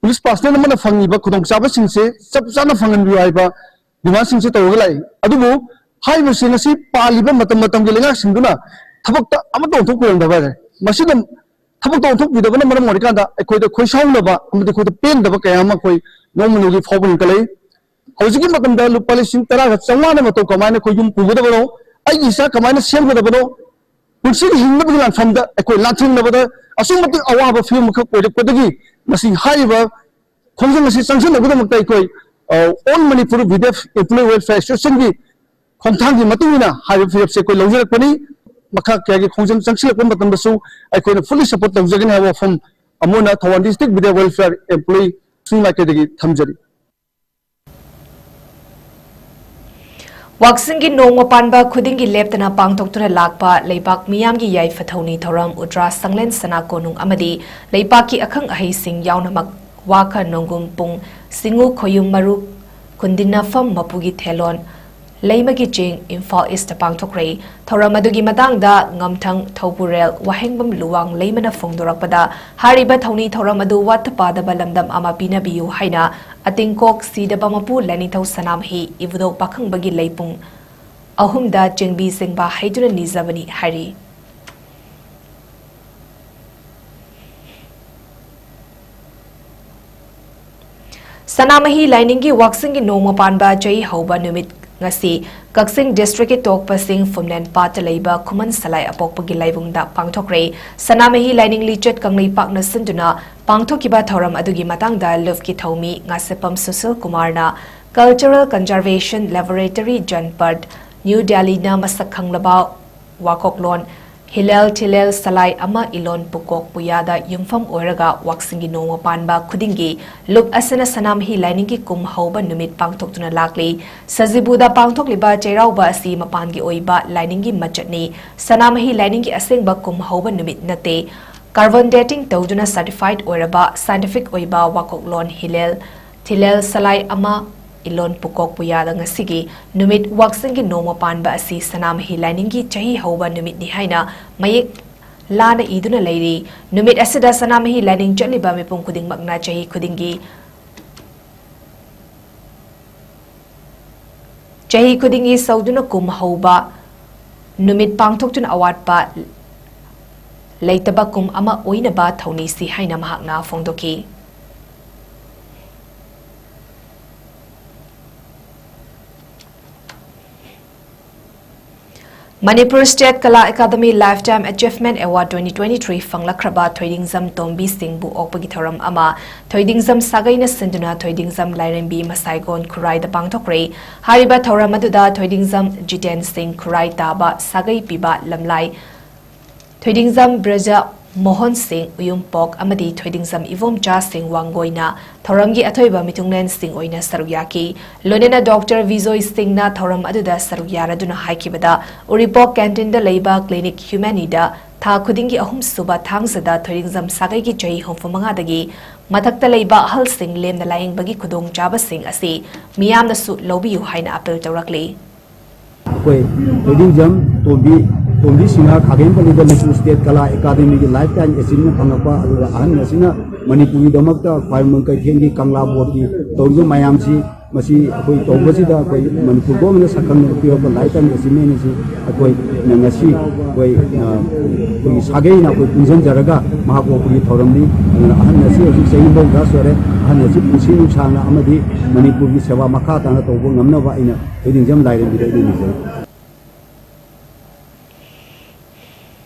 ꯄꯨꯂꯤꯁ ꯄꯥꯔꯁꯅꯦꯜ ꯑꯃꯅ ꯐꯪꯉꯤꯕ ꯈꯨꯗꯣꯡꯆꯥꯕꯁꯤꯡꯁꯦ ꯆꯞ ꯆꯥꯅ ꯐꯪꯍꯟꯕꯤꯌꯨ ꯍꯥꯏꯕ ꯗꯤꯃꯥꯟꯁꯤꯡꯁꯦ ꯇꯧꯔꯒ ꯂꯥꯛꯏ꯫ ꯑꯗꯨꯕꯨ ꯍꯥꯏꯔꯤꯕꯁꯤꯡ ꯑꯁꯤ ꯄꯥꯜꯂꯤꯕ ꯃꯇꯝ ꯃꯇꯝꯒꯤ ꯂꯩꯉꯥꯛꯁꯤꯡꯗꯨꯅ ꯊꯕꯛꯇ ꯑꯃꯠꯇ ꯑꯣꯟꯊꯣꯛꯄꯤꯔꯝꯗꯕ ꯍꯥꯏꯇꯥꯔꯦ꯫ ꯃꯁꯤꯗ ꯊꯕꯛꯇ ꯑꯣꯟꯊꯣꯛꯄꯤꯗꯕꯅ ꯃꯔꯝ ꯑꯣꯏꯔꯀꯥꯟꯗ ꯑꯩꯈꯣꯏꯗ ꯈꯣꯏꯁꯥꯎꯅꯕ ꯑꯃꯗꯤ ꯑꯩꯈꯣꯏꯗ ꯄꯦꯟꯗꯕ ꯀꯌꯥ ꯑꯃ ꯑꯩꯈꯣꯏ ꯅꯣꯡꯃ ꯅꯣꯡꯃꯒꯤ ꯐꯥꯎꯕ ꯍꯦꯟꯒꯠꯂꯛꯏ꯫ ꯍꯧꯖꯤꯛꯀꯤ ꯃꯇꯝꯗ ꯂꯨꯄꯥ ꯂꯤꯁꯤꯡ ꯇꯔꯥꯒ ꯆꯥꯝꯃꯉꯥꯅ ꯃꯇꯧ ꯀꯃꯥꯏꯅ ꯑꯩꯈꯣꯏ ꯌꯨꯝ ꯄꯨꯒꯗꯕꯅꯣ, ꯑꯩꯒꯤ ꯏꯆꯥ ꯀꯃꯥꯏꯅ ꯁꯦꯝꯒꯗꯕꯅꯣ, ꯄꯨꯟꯁꯤꯒꯤ ꯍꯤꯡꯅꯕꯒꯤ ꯂꯥꯟꯐꯝꯗ ꯑꯩꯈꯣꯏ ꯂꯥꯟꯊꯦꯡꯅꯕꯗ ꯑꯁꯨꯛ ꯃꯇꯤꯛ ꯑꯋꯥꯕ ꯐꯤꯕꯝ ꯑꯃꯈꯛ ꯑꯣꯏꯔꯛꯄꯗꯒꯤ ꯉꯁꯤ ꯍꯥꯏꯔꯤꯕ ꯈꯣꯡꯖꯪ ꯑꯁꯤ ꯆꯪꯁꯤꯟꯅꯕꯒꯤꯗꯃꯛꯇ ꯑꯩꯈꯣꯏ, ꯑ, ꯑꯣꯜ ꯃꯅꯤꯄꯨꯔ ꯚꯤꯗꯤꯑꯦꯐ ꯑꯦꯝꯄ꯭ꯂꯣꯌꯤ ꯋꯦꯜꯐꯤꯌꯔ ꯑꯦꯁꯣꯁꯤꯌꯦꯁꯟꯒꯤ ꯈꯣꯡꯊꯥꯡꯒꯤ ꯃꯇꯨꯡ ꯏꯟꯅ ꯍꯥꯏꯔꯤꯕ ꯐꯤꯔꯦꯞꯁꯦ ꯑꯩꯈꯣꯏ ꯂꯧꯖꯔꯛꯄꯅꯤ꯫ ꯃꯈꯥ ꯀꯌꯥꯒꯤ ꯈꯣꯡꯖꯪ ꯆꯪꯁꯤꯜꯂꯛꯄ ꯃꯇꯝꯗꯁꯨ ꯑꯩꯈꯣꯏꯅ ꯐꯨꯜꯂꯤ ꯁꯄꯣꯔꯠ ꯇꯧꯖꯒꯅꯤ ꯍꯥꯏꯕ ꯋꯥꯐꯝ ꯑꯃ ꯑꯣꯏꯅ ꯊꯧꯕꯥꯜ ꯗꯤꯁꯇ꯭ꯔꯤꯛ ꯚꯤꯗꯤꯑꯦꯐ ꯋꯦꯜꯐꯤꯌꯔ ꯑꯦꯝꯄ꯭ꯂꯣꯌꯤ ꯁꯤꯡ ꯃꯥꯏꯀꯩꯗꯒꯤ ꯊꯝꯖꯔꯤ꯫ ꯋꯥꯛꯆꯤꯡꯒꯤ ꯅꯣꯡꯃ ꯄꯥꯟꯕ ꯈꯨꯗꯤꯡꯒꯤ ꯂꯦꯞꯇꯅ ꯄꯥꯡꯊꯣꯛꯇꯨꯅ ꯂꯥꯛꯄ ꯂꯩꯕꯥꯛ ꯃꯤꯌꯥꯝꯒꯤ ꯌꯥꯏꯐ ꯊꯧꯅꯤ ꯊꯧꯔꯝ ꯎꯗ꯭ꯔꯥ ꯁꯪꯂꯦꯟ ꯁꯅꯥ ꯀꯣꯅꯨꯡ ꯑꯃꯗꯤ ꯂꯩꯄꯥꯛꯀꯤ ꯑꯈꯪ ꯑꯍꯩꯁꯤꯡ ꯌꯥꯎꯅꯃꯛ ꯋꯥꯈ ꯅꯣꯡꯒꯨꯝ ꯄꯨꯡ ꯁꯤꯡꯉꯨ ꯈꯣꯌꯨꯝ ꯃꯔꯨ ꯈꯨꯟꯗꯤꯟꯅꯐꯝ ꯃꯄꯨꯒꯤ ꯊꯦꯂꯣꯟ ꯂꯩꯃꯒꯤ ꯆꯤꯡ ꯏꯝꯐꯥꯜ ꯏꯁꯇ ꯄꯥꯡꯊꯣꯛꯈ꯭ꯔꯦ꯫ ꯊꯧꯔꯝ ꯑꯗꯨꯒꯤ ꯃꯇꯥꯡꯗ ꯉꯝꯊꯪ ꯊꯧꯕꯨꯔꯦꯜ ꯋꯥꯍꯦꯡꯕꯝ ꯂꯨꯋꯥꯡ ꯂꯩꯃꯅ ꯐꯣꯡꯗꯣꯔꯛꯄꯗ ꯍꯥꯏꯔꯤꯕ ꯊꯧꯅꯤ ꯊꯧꯔꯝ ꯑꯗꯨ ꯋꯥꯠꯇ ꯄꯥꯗꯕ ꯂꯝꯗꯝ ꯑꯃ ꯄꯤꯅꯕꯤꯌꯨ ꯍꯥꯏꯅ ꯑꯇꯤꯡꯀꯣꯛ ꯁꯤꯗꯕ ꯃꯄꯨ ꯂꯥꯏꯅꯤꯡꯊꯧ ꯁꯅꯥꯃꯍꯤ ꯏꯕꯨꯙꯧ ꯄꯥꯈꯪꯕꯒꯤ ꯂꯩꯄꯨꯡ ꯑꯍꯨꯝꯗ ꯆꯦꯡꯕꯤ ꯆꯦꯡꯕꯥ ꯍꯩꯗꯨꯅ ꯅꯤꯖꯕꯅꯤ ꯍꯥꯏꯔꯤ꯫ ꯁꯅꯥꯃꯍꯤ ꯂꯥꯏꯅꯤꯡꯒꯤ ꯋꯥꯛꯆꯤꯡꯒꯤ ꯅꯣꯡꯃ ꯄꯥꯟꯕ ꯆꯍꯤ ꯍꯧꯕ ꯅꯨꯃꯤꯠ ꯉꯁꯤ ꯀꯛꯆꯤꯡ ꯗꯤꯁꯇ꯭ꯔꯤꯛꯀꯤ ꯇꯣꯛꯄꯁꯤꯡ ꯐꯨꯝꯂꯦꯟ ꯄꯥꯠꯇ ꯂꯩꯕ ꯈꯨꯃꯟ ꯁꯂꯥꯏ ꯑꯄꯣꯛꯄꯒꯤ ꯂꯥꯏꯕꯨꯡꯗ ꯄꯥꯡꯊꯣꯛꯈ꯭ꯔꯦ꯫ ꯁꯅꯥꯃꯍꯤ ꯂꯥꯏꯅꯤꯡ ꯂꯤꯆꯠ ꯀꯪꯂꯩꯄꯥꯛꯅ ꯁꯤꯟꯗꯨꯅ ꯄꯥꯡꯊꯣꯛꯈꯤꯕ ꯊꯧꯔꯝ ꯑꯗꯨꯒꯤ ꯃꯇꯥꯡꯗ ꯂꯨꯞꯀꯤ ꯊꯧꯃꯤ ꯉꯥꯁꯦꯞꯄꯝ ꯁꯨꯁꯤꯜ ꯀꯨꯃꯥꯔꯅ Cultural Conservation Laboratory ꯖꯟꯄꯠ, ꯅ꯭ꯌꯨ ꯗꯦꯜꯂꯤꯅ ꯃꯁꯛ ꯈꯪꯂꯕ ꯋꯥꯀꯣꯛꯂꯣꯟ ꯍꯤꯂꯦꯜ ꯊꯤꯂꯦꯜ ꯁꯂꯥꯏ ꯑꯃ ꯏꯂꯣꯟ ꯄꯨꯀꯣꯛ ꯄꯨꯌꯥꯗ ꯌꯨꯝꯐꯝ ꯑꯣꯏꯔꯒ ꯋꯥꯛꯆꯤꯡꯒꯤ ꯅꯣꯡꯃ ꯄꯥꯟꯕ ꯈꯨꯗꯤꯡꯒꯤ ꯂꯨꯞ ꯑꯁꯤꯅ ꯁꯅꯥꯃꯍꯤ ꯂꯥꯏꯅꯤꯡꯒꯤ ꯀꯨꯝ ꯍꯧꯕ ꯅꯨꯃꯤꯠ ꯄꯥꯡꯊꯣꯛꯇꯨꯅ ꯂꯥꯛꯂꯤ꯫ ꯁꯖꯤꯕꯨꯗ ꯄꯥꯡꯊꯣꯛꯂꯤꯕ ꯆꯩꯔꯥꯎꯕ ꯑꯁꯤ ꯃꯄꯥꯟꯒꯤ ꯑꯣꯏꯕ ꯂꯥꯏꯅꯤꯡꯒꯤ ꯃꯆꯠꯅꯤ꯫ ꯁꯅꯥꯃꯍꯤ ꯂꯥꯏꯅꯤꯡꯒꯤ ꯑꯁꯦꯡꯕ ꯀꯨꯝ ꯍꯧꯕ ꯅꯨꯃꯤꯠ ꯅꯠꯇꯦ꯫ Carbon dating ꯇꯧꯗꯨꯅ certified ꯑꯣꯏꯔꯕ scientific ꯑꯣꯏꯕ ꯋꯥꯀꯣꯛꯂꯣꯟ ꯍꯤꯂꯦꯜ ꯊꯤꯂꯦꯜ ꯁꯂꯥꯏ ꯑꯃ ꯏꯂꯣꯟ ꯄꯨꯀꯣꯛ ꯄꯨꯌꯥꯗ ꯉꯁꯤꯒꯤ ꯅꯨꯃꯤꯠ ꯋꯥꯛꯆꯤꯡꯒꯤ ꯅꯣꯡꯃ ꯄꯥꯟꯕ ꯑꯁꯤ ꯁꯅꯥꯃꯍꯤ ꯂꯥꯏꯅꯤꯡꯒꯤ ꯆꯍꯤ ꯍꯧꯕ ꯅꯨꯃꯤꯠꯅꯤ ꯍꯥꯏꯅ ꯃꯌꯦꯛ ꯂꯥꯅ ꯏꯗꯨꯅ ꯂꯩꯔꯤ꯫ ꯅꯨꯃꯤꯠ ꯑꯁꯤꯗ ꯁꯅꯥꯃꯍꯤ ꯂꯥꯏꯅꯤꯡ ꯆꯠꯂꯤꯕ ꯃꯤꯄꯨꯝ ꯈꯨꯗꯤꯡꯃꯛꯅ ꯆꯍꯤ ꯈꯨꯗꯤꯡꯒꯤ, ꯆꯍꯤ ꯈꯨꯗꯤꯡꯒꯤ ꯁꯧꯗꯨꯅ ꯀꯨꯝ ꯍꯧꯕ ꯅꯨꯃꯤꯠ ꯄꯥꯡꯊꯣꯛꯇꯨꯅ ꯑꯋꯥꯠꯄ ꯂꯩꯇꯕ ꯀꯨꯝ ꯑꯃ ꯑꯣꯏꯅꯕ ꯊꯧꯅꯤꯁꯤ ꯍꯥꯏꯅ ꯃꯍꯥꯛꯅ ꯐꯣꯡꯗꯣꯛꯈꯤ꯫ ꯃꯅꯤꯄꯨꯔ ꯁ꯭ꯇꯦꯠ ꯀꯂꯥ academy Lifetime Achievement Award twenty twenty three ꯐꯪꯂꯛꯈ꯭ꯔꯕ ꯊꯣꯏꯗꯤꯡꯖꯝ ꯇꯣꯝꯕꯤ ꯁꯤꯡꯕꯨ ꯑꯣꯛꯄꯒꯤ ꯊꯧꯔꯝ ꯑꯃ ꯊꯣꯏꯗꯤꯡꯖꯝ ꯁꯥꯒꯩꯅ ꯁꯤꯟꯗꯨꯅ ꯊꯣꯏꯗꯤꯡꯖꯝ ꯂꯥꯏꯔꯦꯝꯕꯤ ꯃꯁꯥꯏꯒꯣꯟ ꯈꯨꯔꯥꯏꯗ ꯄꯥꯡꯊꯣꯛꯈ꯭ꯔꯦ꯫ ꯍꯥꯏꯔꯤꯕ ꯊꯧꯔꯝ ꯑꯗꯨꯗ ꯊꯣꯏꯗꯤꯡꯖꯝ ꯖꯤꯇꯦꯟ ꯁꯤꯡ ꯈꯨꯔꯥꯏ ꯇꯥꯕ ꯁꯥꯒꯩ ꯄꯤꯕ ꯂꯝꯂꯥꯏ ꯊꯣꯏꯗꯤꯡꯖꯝ ꯕ꯭ꯔꯖ ꯃꯣꯍꯟ ꯁꯤꯡ ꯎꯌꯨꯝꯄꯣꯛ ꯑꯃꯗꯤ ꯊꯣꯏꯗꯤꯡꯖꯝ ꯏꯕꯣꯝꯆꯥ ꯁꯤꯡ ꯋꯥꯡꯒꯣꯏꯅ ꯊꯧꯔꯝꯒꯤ ꯑꯊꯣꯏꯕ ꯃꯤꯊꯨꯡꯂꯦꯟꯁꯤꯡ ꯑꯣꯏꯅ ꯁꯔꯨꯛ ꯌꯥꯈꯤ꯫ ꯂꯣꯏꯅꯅ ꯗꯣꯛꯇꯔ ꯕꯤꯖꯣꯏ ꯁꯤꯡꯅ ꯊꯧꯔꯝ ꯑꯗꯨꯗ ꯁꯔꯨꯛ ꯌꯥꯔꯗꯨꯅ ꯍꯥꯏꯈꯤꯕꯗ, ꯎꯔꯤꯄꯣꯛ ꯀꯦꯟꯇꯤꯟꯗ ꯂꯩꯕ ꯀ꯭ꯂꯤꯅꯤꯛ ꯍ꯭ꯌꯨꯃꯦꯅꯤꯗ ꯊꯥ ꯈꯨꯗꯤꯡꯒꯤ ꯑꯍꯨꯝꯁꯨꯕ ꯊꯥꯡꯖꯗ ꯊꯣꯏꯗꯤꯡꯖꯝ ꯁꯥꯒꯩꯒꯤ ꯆꯍꯤ ꯍꯨꯝꯐꯨ ꯃꯉꯥꯗꯒꯤ ꯃꯊꯛꯇ ꯂꯩꯕ ꯑꯍꯜꯁꯤꯡ ꯂꯦꯝꯅ ꯂꯥꯌꯦꯡꯕꯒꯤ ꯈꯨꯗꯣꯡꯆꯥꯕꯁꯤꯡ ꯑꯁꯤ ꯃꯤꯌꯥꯝꯅꯁꯨ ꯂꯧꯕꯤꯌꯨ ꯍꯥꯏꯅ ꯑꯥꯄꯤꯜ ꯇꯧꯔꯛꯂꯤ꯫ ꯑꯩꯈꯣꯏ ꯊꯣꯏꯗꯤꯡꯖꯝ ꯇꯣꯝꯕꯤ, ꯇꯣꯝꯕꯤ ꯁꯤꯡꯍ ꯈꯥꯒꯦꯝ ꯄꯜꯂꯤꯗ ꯃꯅꯤꯄꯨꯔ ꯁ꯭ꯇꯦꯠ ꯀꯂꯥ ꯑꯦꯀꯥꯗꯃꯤꯒꯤ Lifetime Achievement ꯐꯪꯉꯛꯄ, ꯑꯗꯨꯒ ꯑꯍꯟ ꯑꯁꯤꯅ ꯃꯅꯤꯄꯨꯔꯒꯤꯗꯃꯛꯇ ꯈ꯭ꯋꯥꯏꯔꯝꯕꯟ ꯀꯩꯊꯦꯜꯒꯤ ꯀꯪꯂꯥ ꯕꯣꯔꯗꯀꯤ ꯇꯧꯔꯤꯕ ꯃꯌꯥꯝꯁꯤ ꯃꯁꯤ ꯑꯩꯈꯣꯏ ꯇꯧꯕꯁꯤꯗ ꯑꯩꯈꯣꯏ ꯃꯅꯤꯄꯨꯔ ꯒꯣꯔꯃꯦꯟꯅ ꯁꯛꯈꯪꯅꯕ ꯄꯤꯔꯛꯄ ꯂꯥꯏꯐ ꯇꯥꯏꯝ ꯑꯦꯆꯤꯞꯃꯦꯟ ꯑꯁꯤ ꯑꯩꯈꯣꯏꯅ ꯉꯁꯤ ꯑꯩꯈꯣꯏ ꯑ, ꯑꯩꯈꯣꯏꯒꯤ ꯁꯥꯒꯩꯅ ꯑꯩꯈꯣꯏ ꯄꯨꯟꯁꯤꯟꯖꯔꯒ ꯃꯍꯥꯛꯄꯨ ꯑꯩꯈꯣꯏꯒꯤ ꯊꯧꯔꯝꯅꯤ꯫ ꯑꯗꯨꯅ ꯑꯍꯟ ꯑꯁꯤ ꯍꯧꯖꯤꯛ ꯆꯍꯤ ꯃꯧꯗ꯭ꯔꯥ ꯁꯨꯔꯦ꯫ ꯑꯍꯟ ꯑꯁꯤ ꯄꯨꯟꯁꯤ ꯅꯨꯡꯁꯥꯡꯅ ꯑꯃꯗꯤ ꯃꯅꯤꯄꯨꯔꯒꯤ ꯁꯦꯕꯥ ꯃꯈꯥ ꯇꯥꯅ ꯇꯧꯕ ꯉꯝꯅꯕ ꯑꯩꯅ ꯊꯣꯏꯗꯤꯡꯖꯝ ꯂꯥꯏꯔꯦꯝꯕꯤꯗ ꯑꯩꯅ ꯅꯤꯖꯔꯤ꯫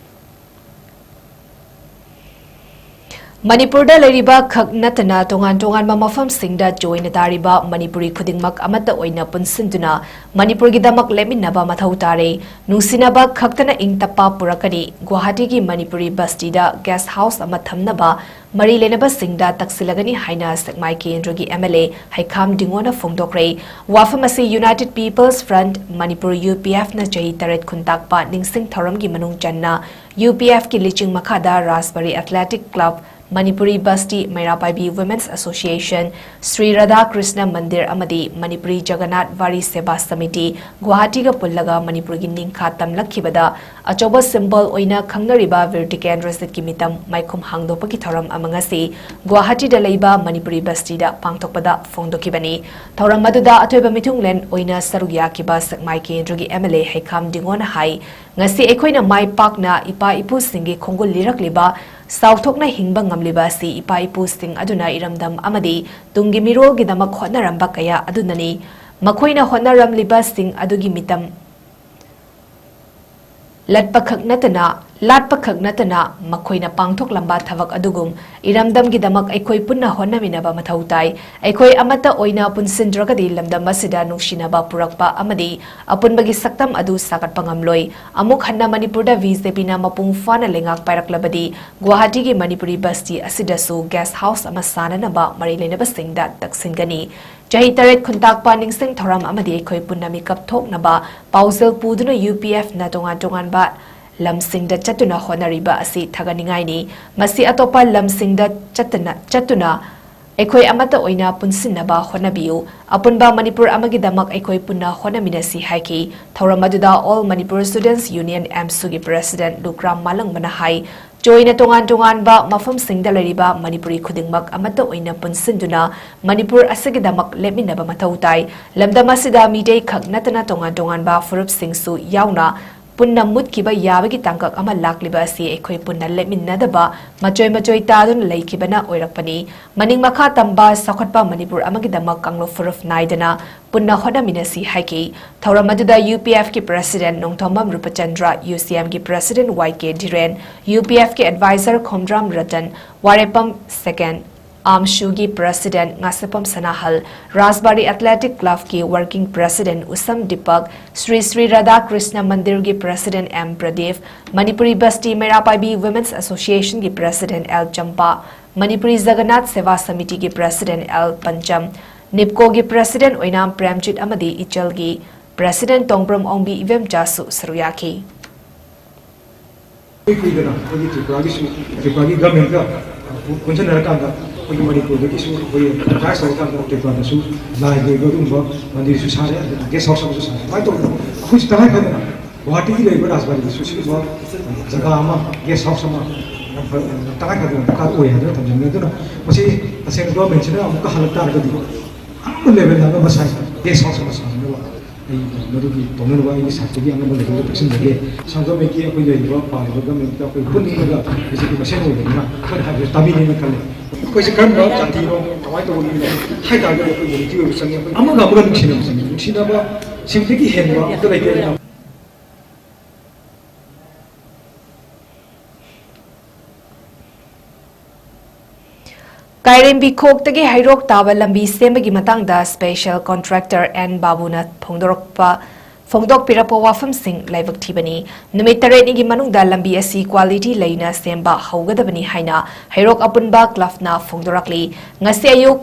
ꯃꯅꯤꯄꯨꯔꯗ ꯂꯩꯔꯤꯕ ꯈꯛ ꯅꯠꯇꯅ ꯇꯣꯉꯥꯟ ꯇꯣꯉꯥꯟꯕ ꯃꯐꯝꯁꯤꯡꯗ ꯆꯣꯏꯅ ꯇꯥꯔꯤꯕ ꯃꯅꯤꯄꯨꯔꯤ ꯈꯨꯗꯤꯡꯃꯛ ꯑꯃꯠꯇ ꯑꯣꯏꯅ ꯄꯨꯟꯁꯤꯟꯗꯨꯅ ꯃꯅꯤꯄꯨꯔꯒꯤꯗꯃꯛ ꯂꯦꯞꯃꯤꯟꯅꯕ ꯃꯊꯧ ꯇꯥꯔꯦ꯫ ꯅꯨꯡꯁꯤꯅꯕ ꯈꯛꯇꯅ ꯏꯪ ꯇꯞꯄ ꯄꯨꯔꯛꯀꯅꯤ꯫ ꯒꯨꯋꯥꯍꯥꯇꯤꯒꯤ ꯃꯅꯤꯄꯨꯔꯤ ꯕꯁꯇꯤꯗ ꯒꯦꯁ ꯍꯥꯎꯁ ꯑꯃ ꯊꯝꯅꯕ ꯃꯔꯤ ꯂꯩꯅꯕꯁꯤꯡꯗ ꯇꯛꯁꯤꯜꯂꯒꯅꯤ ꯍꯥꯏꯅ ꯁꯦꯛꯃꯥꯏ ꯀꯦꯟꯗ꯭ꯔꯒꯤ ꯑꯦꯝ ꯑꯦꯜ ꯑꯦ ꯍꯩꯈꯥꯝ ꯗꯤꯡꯉꯣꯅ ꯐꯣꯡꯗꯣꯛꯈ꯭ꯔꯦ꯫ ꯋꯥꯐꯝ ꯑꯁꯤ united people's front Manipur, U P ꯑꯦꯐꯅ ꯆꯍꯤ ꯇꯔꯦꯠ ꯈꯨꯟꯇꯥꯛꯄ ꯅꯤꯡꯁꯤꯡ ꯊꯧꯔꯝꯒꯤ ꯃꯅꯨꯡ ꯆꯟꯅ ꯌꯨ ꯄꯤ ꯑꯦꯐꯀꯤ ꯂꯤꯆꯤꯡ ꯃꯈꯥꯗ Rajbari athletic club, Manipuri Basti, Meira Paibi women's association, Shri Radha Krishna Mandir ꯑꯃꯗꯤ ꯃꯅꯤꯄꯨꯔꯤ ꯖꯒꯟꯅꯥꯊ ꯋꯥꯔꯤ ꯁꯦꯕꯥ ꯁꯃꯤꯇꯤ ꯒꯨꯋꯥꯍꯥꯇꯤꯒ ꯄꯨꯜꯂꯒ ꯃꯅꯤꯄꯨꯔꯒꯤ ꯅꯤꯡꯈꯥ ꯇꯝꯂꯛꯈꯤꯕꯗ ꯑꯆꯧꯕ ꯁꯤꯝꯕꯣꯜ ꯑꯣꯏꯅ ꯈꯪꯅꯔꯤꯕ ꯕꯤꯔ ꯇꯤꯀꯦꯟꯗ꯭ꯔꯖꯤꯠꯀꯤ ꯃꯤꯇꯝ ꯃꯥꯏꯈꯨꯝ ꯍꯥꯡꯗꯣꯛꯄꯒꯤ ꯊꯧꯔꯝ ꯑꯃ ꯉꯁꯤ ꯒꯨꯋꯥꯍꯥꯇꯤꯗ ꯂꯩꯕ ꯃꯅꯤꯄꯨꯔꯤ ꯕꯁꯇꯤꯗ ꯄꯥꯡꯊꯣꯛꯄꯗ ꯐꯣꯡꯗꯣꯛꯈꯤꯕꯅꯤ꯫ ꯊꯧꯔꯝ ꯑꯗꯨꯗ ꯑꯊꯣꯏꯕ ꯃꯤꯊꯨꯡꯂꯦꯟ ꯑꯣꯏꯅ ꯁꯔꯨꯛ ꯌꯥꯈꯤꯕ ꯁꯦꯛꯃꯥꯏ ꯀꯦꯟꯗ꯭ꯔꯒꯤ ꯑꯦꯝ ꯑꯦꯜ ꯑꯦ ꯍꯩꯈꯥꯝ ꯗꯤꯡꯉꯣꯅ ꯍꯥꯏ, ꯉꯁꯤ ꯑꯩꯈꯣꯏꯅ ꯃꯥꯏ ꯄꯥꯛꯅ ꯏꯄꯥ ꯏꯄꯨꯁꯤꯡꯒꯤ ꯈꯣꯡꯒꯨꯜ ꯂꯤꯔꯛꯂꯤꯕ, ꯆꯥꯎꯊꯣꯛꯅ ꯍꯤꯡꯕ ꯉꯝꯂꯤꯕ ꯑꯁꯤ ꯏꯄꯥ ꯏꯄꯨꯁꯤꯡ ꯑꯗꯨꯅ ꯏꯔꯝꯗꯝ ꯑꯃꯗꯤ ꯇꯨꯡꯒꯤ ꯃꯤꯔꯣꯜꯒꯤꯗꯃꯛ ꯍꯣꯠꯅꯔꯝꯕ ꯀꯌꯥ ꯑꯗꯨꯅꯅꯤ꯫ ꯃꯈꯣꯏꯅ ꯍꯣꯠꯅꯔꯝꯂꯤꯕꯁꯤꯡ ꯑꯗꯨꯒꯤ ꯃꯤꯇꯝ ꯂꯠꯄꯈꯛ ꯅꯠꯇꯅ, ꯂꯥꯠꯄꯈꯛ ꯅꯠꯇꯅ ꯃꯈꯣꯏꯅ ꯄꯥꯡꯊꯣꯛꯂꯝꯕ ꯊꯕꯛ ꯑꯗꯨꯒꯨꯝ ꯏꯔꯝꯗꯝꯒꯤꯗꯃꯛ ꯑꯩꯈꯣꯏ ꯄꯨꯟꯅ ꯍꯣꯠꯅꯃꯤꯟꯅꯕ ꯃꯊꯧ ꯇꯥꯏ꯫ ꯑꯩꯈꯣꯏ ꯑꯃꯠꯇ ꯑꯣꯏꯅ ꯄꯨꯟꯁꯤꯟꯗ꯭ꯔꯒꯗꯤ ꯂꯝꯗꯝ ꯑꯁꯤꯗ ꯅꯨꯡꯁꯤꯅꯕ ꯄꯨꯔꯛꯄ ꯑꯃꯗꯤ ꯑꯄꯨꯟꯕꯒꯤ ꯁꯛꯇꯝ ꯑꯗꯨ ꯁꯥꯒꯠꯄ ꯉꯝꯂꯣꯏ꯫ ꯑꯃꯨꯛ ꯍꯟꯅ ꯃꯅꯤꯄꯨꯔꯗ ꯕꯤ ꯖꯦ ꯄꯤꯅ ꯃꯄꯨꯡ ꯐꯥꯅ ꯂꯩꯉꯥꯛ ꯄꯥꯏꯔꯛꯂꯕꯗꯤ ꯒꯨꯋꯥꯍꯥꯇꯤꯒꯤ ꯃꯅꯤꯄꯨꯔꯤ ꯕꯁꯇꯤ ꯑꯁꯤꯗꯁꯨ ꯒꯦꯁ ꯍꯥꯎꯁ ꯑꯃ ꯁꯥꯅꯅꯕ ꯃꯔꯤ ꯂꯩꯅꯕꯁꯤꯡꯗ ꯇꯛꯁꯤꯟꯒꯅꯤ꯫ ꯆꯍꯤ ꯇꯔꯦꯠ ꯈꯨꯟꯇꯥꯛꯄ ꯅꯤꯡꯁꯤꯡ ꯊꯧꯔꯝ ꯑꯃꯗꯤ ꯑꯩꯈꯣꯏ ꯄꯨꯟꯅ ꯃꯤꯀꯞ ꯊꯣꯛꯅꯕ ꯄꯥꯎꯖꯦꯜ ꯄꯨꯗꯨꯅ ꯌꯨ ꯄꯤ ꯑꯦꯐꯅ ꯇꯣꯉꯥꯟ ꯇꯣꯉꯥꯟꯕ ꯂꯝꯁꯤꯡꯗ ꯆꯠꯇꯨꯅ ꯍꯣꯠꯅꯔꯤꯕ ꯑꯁꯤ ꯊꯥꯒꯠꯅꯤꯡꯉꯥꯏꯅꯤ꯫ ꯃꯁꯤ ꯑꯇꯣꯞꯄ ꯂꯝꯁꯤꯡꯗ ꯆꯠꯇꯅ, ꯆꯠꯇꯨꯅ ꯑꯩꯈꯣꯏ ꯑꯃꯠꯇ ꯑꯣꯏꯅ ꯄꯨꯟꯁꯤꯟꯅꯕ ꯍꯣꯠꯅꯕꯤꯌꯨ꯫ ꯑꯄꯨꯟꯕ ꯃꯅꯤꯄꯨꯔ ꯑꯃꯒꯤꯗꯃꯛ ꯑꯩꯈꯣꯏ ꯄꯨꯟꯅ ꯍꯣꯠꯅꯃꯤꯟꯅꯁꯤ ꯍꯥꯏꯈꯤ꯫ ꯊꯧꯔꯝ ꯑꯗꯨꯗ All Manipur Students Union, ꯑꯦꯝꯁꯨꯒꯤ ꯄ꯭ꯔꯦꯁꯤꯗꯦꯟꯠ ꯂꯨꯀ꯭ꯔꯥꯝ ꯃꯥꯂꯪꯕꯅ ꯍꯥꯏ, ꯆꯣꯏꯅ ꯇꯣꯉꯥꯟ ꯇꯣꯉꯥꯟꯕ ꯃꯐꯝꯁꯤꯡꯗ ꯂꯩꯔꯤꯕ ꯃꯅꯤꯄꯨꯔꯤ ꯈꯨꯗꯤꯡꯃꯛ ꯑꯃꯠꯇ ꯑꯣꯏꯅ ꯄꯨꯟꯁꯤꯟꯗꯨꯅ ꯃꯅꯤꯄꯨꯔ ꯑꯁꯤꯒꯤꯗꯃꯛ ꯂꯦꯞꯃꯤꯟꯅꯕ ꯃꯊꯧ ꯇꯥꯏ꯫ ꯂꯝꯗꯝ ꯑꯁꯤꯗ ꯃꯤꯇꯩ ꯈꯛ ꯅꯠꯇꯅ ꯇꯣꯉꯥꯟ ꯇꯣꯉꯥꯟꯕ ꯐꯨꯔꯨꯞꯁꯤꯡꯁꯨ ꯌꯥꯎꯅ ꯄꯨꯟꯅ ꯃꯨꯠꯈꯤꯕ ꯌꯥꯕꯒꯤ ꯇꯥꯡꯀꯛ ꯑꯃ ꯂꯥꯛꯂꯤꯕ ꯑꯁꯤ ꯑꯩꯈꯣꯏ ꯄꯨꯟꯅ ꯂꯦꯞꯃꯤꯟꯅꯗꯕ, ꯃꯆꯣꯏ ꯃꯆꯣꯏ ꯇꯥꯗꯨꯅ ꯂꯩꯈꯤꯕꯅ ꯑꯣꯏꯔꯛꯄꯅꯤ꯫ ꯃꯅꯤꯡ ꯃꯈꯥ ꯇꯝꯕ ꯆꯥꯎꯈꯠꯄ ꯃꯅꯤꯄꯨꯔ ꯑꯃꯒꯤꯗꯃꯛ ꯀꯥꯡꯂꯨꯞ ꯐꯨꯔꯨꯞ ꯅꯥꯏꯗꯅ ꯄꯨꯟꯅ ꯍꯣꯠꯅꯃꯤꯟꯅꯁꯤ ꯍꯥꯏꯈꯤ꯫ ꯊꯧꯔꯝ ꯑꯗꯨꯗ UPFꯀꯤ President Nongthombam ꯔꯨꯄꯆꯟꯗ꯭ꯔ, UCMꯒꯤ President YK ꯙꯤꯔꯦꯟ, UPFꯀꯤ Advisor Khomdram Ratan, Warepam ꯁꯦꯀꯦꯟ, AMSUꯒꯤ President Ngasheppam ꯁꯅꯥꯍꯜ, ꯔꯥꯖꯕꯥꯔꯤ Athletic Clubꯀꯤ Working President ꯎꯁꯝ Deepak, Shri Shri Radha Krishna ꯃꯟꯗꯤꯔꯒꯤ President M Pradeep, Manipuri Basti Meira ꯄꯥꯏꯕꯤ Women's Associationꯒꯤ President L ꯆꯝꯄꯥ, Manipuri Jagannath ꯁꯦꯕꯥ ꯁꯃꯤꯇꯤꯒꯤ President L ꯄꯟꯆꯝ, NIPCOꯒꯤ President ꯑꯣꯏꯅꯥꯝ ꯄ꯭ꯔꯦꯝꯖꯤꯠ ꯑꯃꯗꯤ ꯏꯆꯜꯒꯤ President ꯇꯣꯡꯕ꯭ꯔꯝ ꯑꯣꯡꯕꯤ ꯏꯕꯦꯝꯆꯥꯁꯨ ꯁꯔꯨꯛ ꯌꯥꯈꯤ꯫ ꯀꯨꯏ ꯀꯨꯏꯗꯅ ꯑꯩꯈꯣꯏꯒꯤ ꯇ꯭ꯔꯤꯄꯨꯔꯥꯒꯤꯁꯨ, ꯇ꯭ꯔꯤꯄꯨꯔꯥꯒꯤ governmentꯀ ꯄꯨꯟꯁꯤꯟꯅꯔꯀꯥꯟꯗ ꯑꯩꯈꯣꯏꯒꯤ ꯃꯅꯤꯄꯨꯔꯗꯒꯤꯁꯨ ꯑꯩꯈꯣꯏ advertise ꯇꯧꯔꯀꯥꯟꯗ ꯇ꯭ꯔꯤꯄꯨꯔꯥꯗꯁꯨ ꯂꯥꯏꯒꯤ ꯑꯣꯏꯕ ꯑꯗꯨꯒꯨꯝꯕ ꯃꯟꯗꯤꯔꯁꯨ ꯁꯥꯔꯦ, ꯑꯗꯨꯒ guest house ꯑꯃꯁꯨ ꯁꯥꯔꯦ꯫ ꯁꯨꯃꯥꯏꯅ ꯇꯧꯗꯅ ꯑꯩꯈꯣꯏꯁꯨ ꯇꯉꯥꯏ ꯐꯗꯅ ꯒꯨꯋꯥꯍꯥꯇꯤꯒꯤ ꯂꯩꯔꯤꯕ ꯔꯥꯖꯕꯥꯔꯤꯗꯁꯨ ꯁꯤꯒꯨꯝꯕ ꯖꯒꯥ ꯑꯃ, guest house ꯑꯃ ꯌꯥꯝ ꯐ-, ꯌꯥꯝ ꯇꯉꯥꯏ ꯐꯗꯅ ꯗꯔꯀꯥꯔ ꯑꯣꯏ ꯍꯥꯏꯗꯅ ꯊꯝꯖꯅꯤꯡꯉꯤ꯫ ꯑꯗꯨꯅ ꯃꯁꯤ ꯇꯁꯦꯡꯅ governmentꯁꯤꯅ ꯑꯃꯨꯛꯀ ꯍꯜꯂꯛ ꯇꯥꯔꯒꯗꯤ ꯑꯉꯝꯕ levelꯗ ꯑꯉꯝꯕ size guest house ꯑꯃ ꯁꯥꯅꯅꯕ ꯑꯩ ꯃꯗꯨꯒꯤ ꯇꯧꯅꯅꯕ ꯑꯩꯒꯤ sideꯇꯒꯤ ꯑꯉꯝꯕ levelꯗ ꯄꯤꯁꯤꯟꯖꯒꯦ꯫ Assam governmentꯀꯤ ꯑꯩꯈꯣꯏ ꯂꯩꯔꯤꯕ ꯄꯥꯜꯂꯤꯕ governmentꯇ ꯑꯩꯈꯣꯏ ꯄꯨꯟꯅꯤꯡꯉꯒ ꯕꯤꯖꯦꯄꯤ ꯃꯁꯦꯟ ꯑꯣꯏꯕꯅꯤꯅ ꯑꯩꯈꯣꯏꯅ ꯍꯥꯏꯕꯁꯦ ꯇꯥꯕꯤꯅꯤꯅ ꯈꯜꯂꯦ꯫ ꯑꯩꯈꯣꯏꯁꯦ ꯀꯔꯝꯕ ꯖꯥꯇꯤꯅꯣ, ꯀꯃꯥꯏꯅ ꯇꯧꯕ ꯃꯤꯅꯣ ꯍꯥꯏ ꯇꯥꯔꯒꯗꯤ ꯑꯩꯈꯣꯏ unity ꯑꯣꯏꯕ ꯆꯪꯉꯤ꯫ ꯑꯩꯈꯣꯏ ꯑꯃꯒ ꯑꯃꯒ ꯅꯨꯡꯁꯤꯅꯕ ꯆꯪꯉꯤ꯫ ꯅꯨꯡꯁꯤꯅꯕ ꯁꯤꯡꯗꯒꯤ ꯍꯦꯟꯕ ꯑꯝꯇ ꯂꯩꯇꯦ꯫ ꯀꯥꯏꯔꯦꯝꯕꯤꯈꯣꯛꯇꯒꯤ ꯍꯩꯔꯣꯛ ꯇꯥꯕ ꯂꯝꯕꯤ ꯁꯦꯝꯕꯒꯤ ꯃꯇꯥꯡꯗ special contractor ꯑꯦꯟ ꯕꯥꯕꯨꯅ ꯐꯣꯡꯗꯣꯔꯛꯄ, ꯐꯣꯡꯗꯣꯛꯄꯤꯔꯛꯄ ꯋꯥꯐꯝꯁꯤꯡ ꯂꯥꯏꯕꯛ ꯊꯤꯕꯅꯤ꯫ ꯅꯨꯃꯤꯠ ꯇꯔꯦꯠꯅꯤꯒꯤ ꯃꯅꯨꯡꯗ ꯂꯝꯕꯤ ꯑꯁꯤ quality ꯂꯩꯅ ꯁꯦꯝꯕ ꯍꯧꯒꯗꯕꯅꯤ ꯍꯥꯏꯅ ꯍꯩꯔꯣꯛ ꯑꯄꯨꯟꯕ clubꯅ ꯐꯣꯡꯗꯣꯔꯛꯂꯤ꯫ ꯉꯁꯤ ꯑꯌꯨꯛ